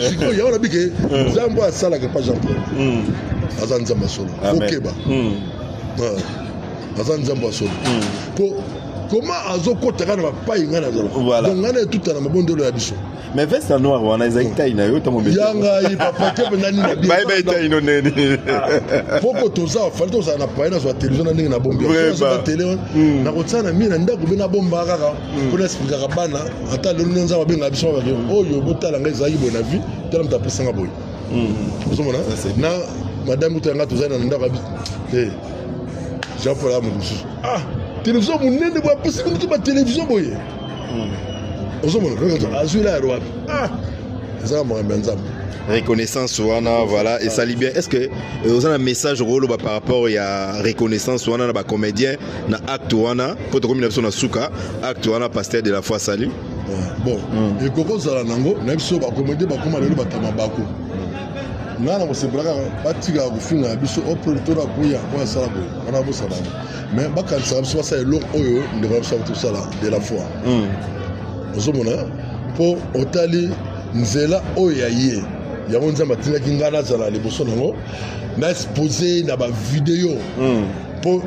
sikoyo, yango nabi ke Nzambe oyo asalaka pa Jean Paul aza Nzambe ya solo. Okeba, aza Nzambe ya solo po koma azokota kaka na bapai ngai nazala. Donc ngai na etutana mabondelo ya biso. Mais veste ya noir wana ezalaki taille na yo ntango? Ya ngai papa te mpenza nini. Bayeba taille no ndeni? Poko toza fali tozala na paye, nazwa televizio na ndenge nabombi tele wana, nakotia na mie na ndako mpe nabomba kaka mpona expliquaka bana. Ata lelo nde Nzambe abengaka biso bake oyo botala ngai ezalaki boye na vie, tala moto apesanga boye. Ozomona na madame kuta yanga tozali na ndako te, Jean Paul aya moto mosusu. Ah, televizio monene boye, apesi bino te batelevizio boye. Ozomona azwi la yaro wapi? Ah, ezaka makambo ya Nzambe. Reconnaissance wana, voilà, esali bien. Est ce que oza na message okoloba par rapport ya reconnaissance wana na bacomédien na acte wana, mpo tokomi na biso na suka, acte wana pasteur de la foi asali? Bon, ekoki kozala nango na biso bacomédien bakóma lelo batama bako. Ngai na kosepela kaka batikaka kofinga na biso o producteur akuya oyo asala boye wana, bosala yango, mais bakanisaka biso, basala eloko oyo ndeko na biso akuti kosala de la foi. Ozomona mpo otali nzela oyo ya ye yango, Nzambe atindaki ngai nazala liboso nango, na expose na bavideo mpo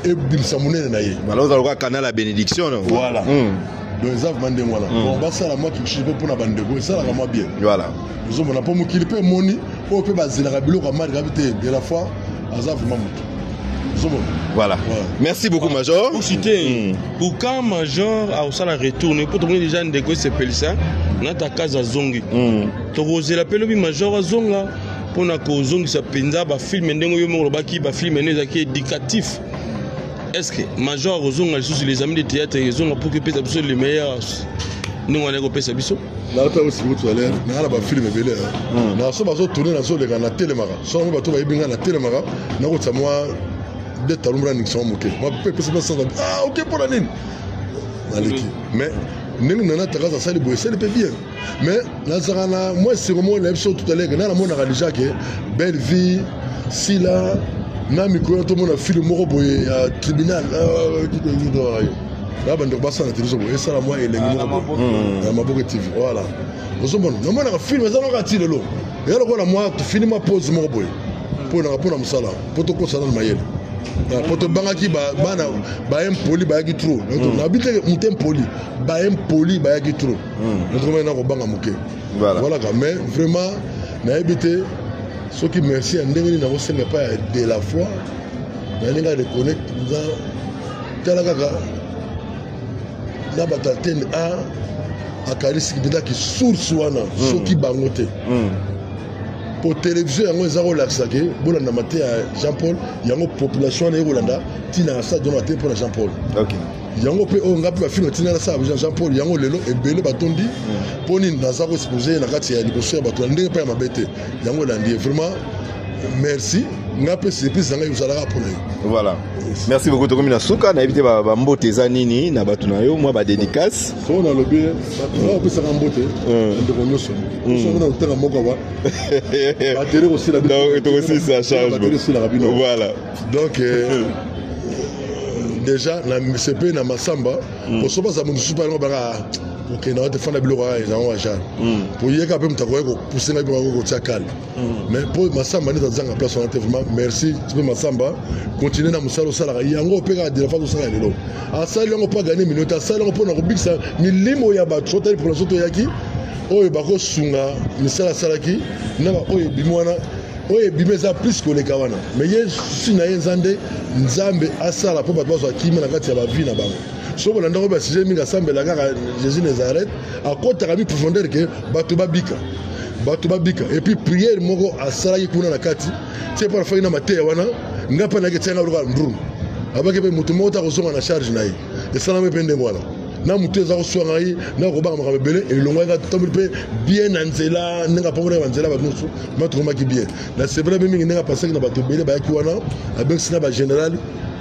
ebimisa monene na ye. Ozala lokola canal ya bénédiction. Voilà. Donc eza vraiment ndenge wana. Bon, basala mwa quelque chose mpe mpona bandeko, esalaka mwa bien. Ozomona mpo mokili mpe emoni oyo mpe bazelaka biloko ya mari kabi te. De la foi aza vraiment moto, ozomona. Voilà. Merci beaucoup, major. Osite kuka major akosala retour mpo tomoni déjà ndeko esepelisa nata kaza azongi. Tokozela mpe lobi major azonga mpona kozongisa mpenza bafilme ndenge oyo moko olobaki, bafilme ene ezalaki éducatif. Est ce que major akozonga lisusu, Les Amis de théâtre ezonga pour epesa biso le meilleur ndenge wana ekopesa biso? Nauta osingo tout à l'heure, naa na bafilme ebele na so bazotourne, nazoleka, natelemaka so nango, bato bayebi ngai, natelemaka, nakotisa mwa de talumba, na ningisa mwa moke mpe epesa mpe sens. Ah ok, mpona nini naleki? Mais ndenge nana takaza asali boye, esali mpe bien. Mais nazalaka na mwa esengo moko na biso tout à l'heure, nga namonaka déjà ke belle vie sila na mikolo, tomona film moko boye ya tribunal na bandeko basala na télévision boye, esala mwa elengi moko boye na Maboke TV. Voilà, ozomona namonaka film eza kaka ti lelo, eza lokola mwa tofini mwa pause moko boye mponaka mpona mosala, mpo tokosana na mayele, mpo tobangaki bana baimpoli bayaki trop. Nabi te moto impoli, baimpoli bayaki trop, natokomaki na kobanga moke. Voilà ka. Mais vraiment nayebi te soki merci ya ndenge nini nakosenga epai ya de la foi na ndenge areconnecte nza. Tala kaka na bato ya tene a akanisiki mpenzaki source wana, soki bango te, po télévision yango eza kolakisa ke bolanda mate ya Jean Paul, yango population wana ekolanda ntina ya stade wana te mpona Jean Paul. Yango mpe oyo nga mpe bafilme ntina nasala Jean Paul, yango lelo ebele batondi mpo nini naza koexpose na kati ya liboso ya bato na ndenge mpe ya mabe te. Yango elandi ye, vraiment merci. Nga mpe surprise na ngai ozalaka mpona ye. Voilà, merci beaucoup. Tokomi na suka, nayebi te bambote eza nini na bato na yo, mwa badédicace. Soko nalobi nga opesaka mbote ndeko nyonso, soki na kotanga moko awa, bateri kosila. Tokosilisa charge. Bateri esilaka bino. Voilà. Donc déjà na sepe na masamba poso baza mosusu mpe yango baka. Kokende wana te, fanda biloko kaka ezango wa genre po ye kaka mpe moto akoki kopuse ngai mpe akoki kotia kale, mais mpo Masamba nde azanga place wana te. Vraiment merci mpe Masamba, continue na mosala osalaka yango mpe kaka de la phase osala lelo. Asali yango mpo aganye milio te, asali yango mpo na kobikisa milimo ya bato. Sotali population toyaki oyo bakosunga misala asalaki na baoyo ebimi wana, oyo ebimi eza plus koleka wana. Mais ye susi na ye eza nde Nzambe asala mpo bato bazwa kimia na kati ya bavie na bango. Soki olanda ngo, basujet mingi asambela kaka Jésus Nazareth, akɔtaka mi profondeur ke bato babika, bato babika. Et puis prière moko asalaki kuna na kati tie mpo afaki na mateya wana, nga mpe nayaki tianga lokola ndrunu abaki mpe moto moko ta kozonga na charge na ye. Esalami mpe ndenge wana na motu eza koswa ngai na kobanga makambo ebele elongwaki ngai, totamboli mpe bien na nzela ndenge apambolaki banzela bato nyonso ma tokomaki bien. Na sevre mpe mingi ndenge apasaki na bato ebele bayaki wana, abengisi na bagénéral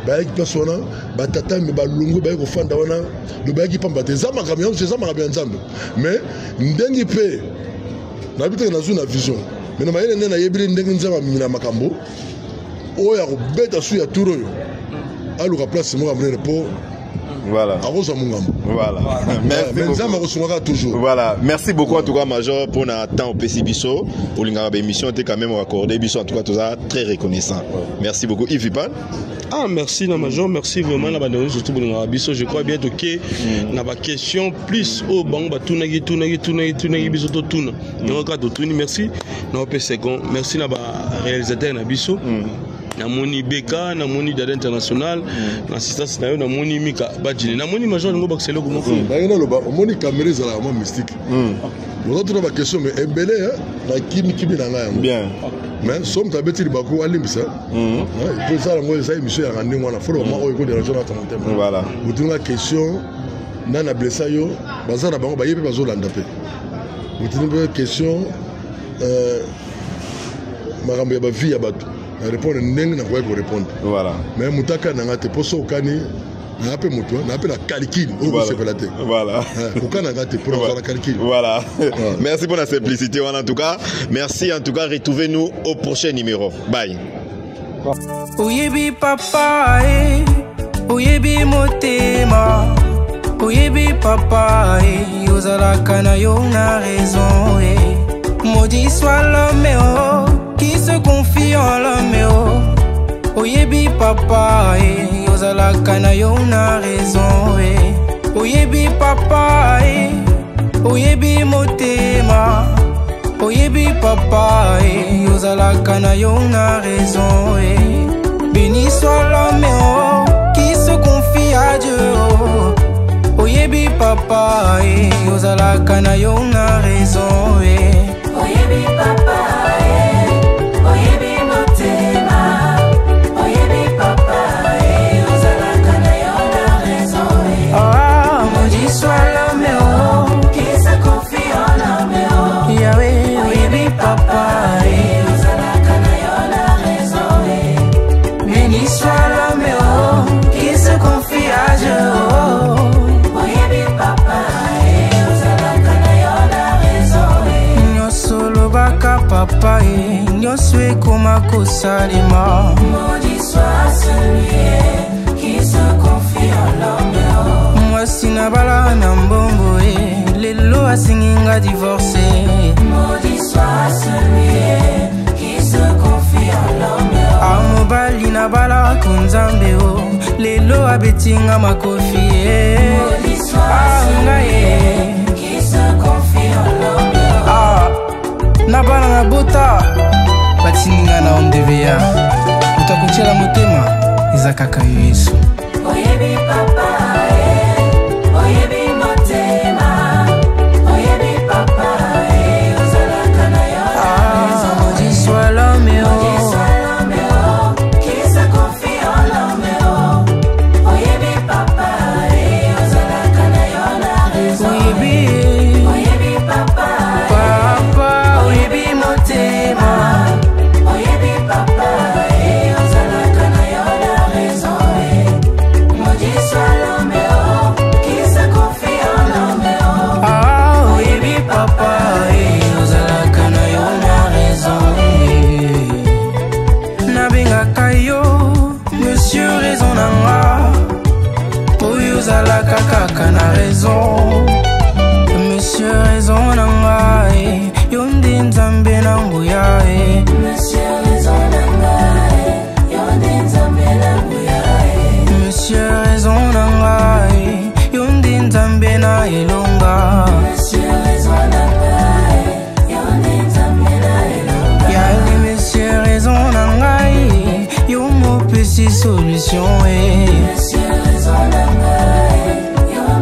bayaki place wana, batata me balongwe bayaki kofanda wana. Do bayaki pamba te, eza makambo ya eza makambo ya Nzambe. Mais ndenge mpe nayebi teke nazwi na vision, mais na mayele nde nayebili ndenge Nzambe amemi na makambo oyo akobeta su ya tour oyo, aluka place moko ya monene mpo Voilà. Akozwa mongambo. Voilà. Merci. Mais Nzambe akosungaka toujours. Voilà. Merci beaucoup en tout cas, Major, pour na temps opesi biso. Olingaka ba émission te quand même accordé biso, en tout cas toza très reconnaissant. Merci beaucoup Yves Ipan. Ah, merci na Major, merci vraiment na bandeko surtout bolingaka biso. Je crois bien toke na baquestion plus oyo bango batunaki, tunaki, tunaki, tunaki biso, totuna yango kaka totuni. Merci na ope second, merci na baréalisateur na biso. Namoni Beka, namoni Dada International na assistance na yo, namoni Mika Badjini, namoni Major alingo bakisa eloko moko. Ndenge naloba, omoni caméra ezalaka mwa mystique. Oza tuna baquestion mais ebele na kimikimi na ngai yango. Bien. Mais so moto abeti libaku, alimbisa po esala yango, eza émission yaka ndenge wana. Folo mama oyo ekoderange na motema. Voilà. Otunga question nani ablessa yo, baza na bango baye mpe bazolanda mpe. Otuni mpe question makambo ya bavie ya bato, na répondre ndenge nakoki korépondre. Voilà. Mais moto akani na nga te, mpo so okani naa mpe moto naa mpe na calcul oyo kosepela te. Voilà. Kokana nga te mpo na kozala calcul. Voilà. Merci pour la simplicité wana en tout cas. Merci en tout cas, retrouvez-nous au prochain numéro. Bye. Oyebi papa e, oyebi motema, oyebi papa e, ozalaka na yo na raison e. Maudit soit l'homme oh, qui se confie en l'homme oh. Oyebi papa e, ozalaka na yo na raison e. Oyebi papa e, oyebi motema, oyebi papa e, ozalaka na yo na raison e. Béni soit l'homme oh, qui se confie à Dieu oh. Oyebi papa e, ozalaka na yo na raison e. Oyebi papa e, oyebi motema, oyebi papa e, ozalaka na yo na raison e. Ah, maudit soit l'homme oh, qui se confie en l'homme oh. Yahweh, oyebi papa e, ozalaka na yo na raison e. Béni soit l'homme oh, qui se confie à Dieu oh. Oyebi papa e, ozalaka na yo na raison e. Nyonso olobaka papa e, nyonso ekoma kosalema. Maudit soit celui qui se confie en l'homme oh. Mwasi na bala na mbongo e, lelo asengi nga divorce. Maudit soit celui qui se confie en l'homme oh. A mobali na balako Nzambe o, lelo abeti nga makofi e. Maudit soit Ah, ngai celui e. qui se confie en l'homme oh. Ah, na bana na bota batindi nga na ondva, moto akotiela motema eza kaka yo Yesu. Oyebi papa e, oyebi motema, oyebi papa e, ozalaka na yo na raison. Maudit soit l'homme Maudit oh. soit l'homme oh, qui se confie en l'homme oh. Oyebi papa e, ozalaka na yo na raison. Oyebi. Oyebi papa e, papa, oyebi motema, oyebi papa e, ozalaka na yo na raison e. Maudit soit l'homme oh, qui se confie en l'homme oh. Ah, oyebi papa e, ozalaka na yo na raison e. Nabengaka yo monsieur raison na nga, oyo ozalaka kaka na raison.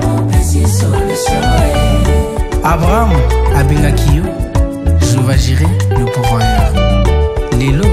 mopesi solution e Abraham abengaki yo Jehovah Jireh le pourvoyeur. Lelo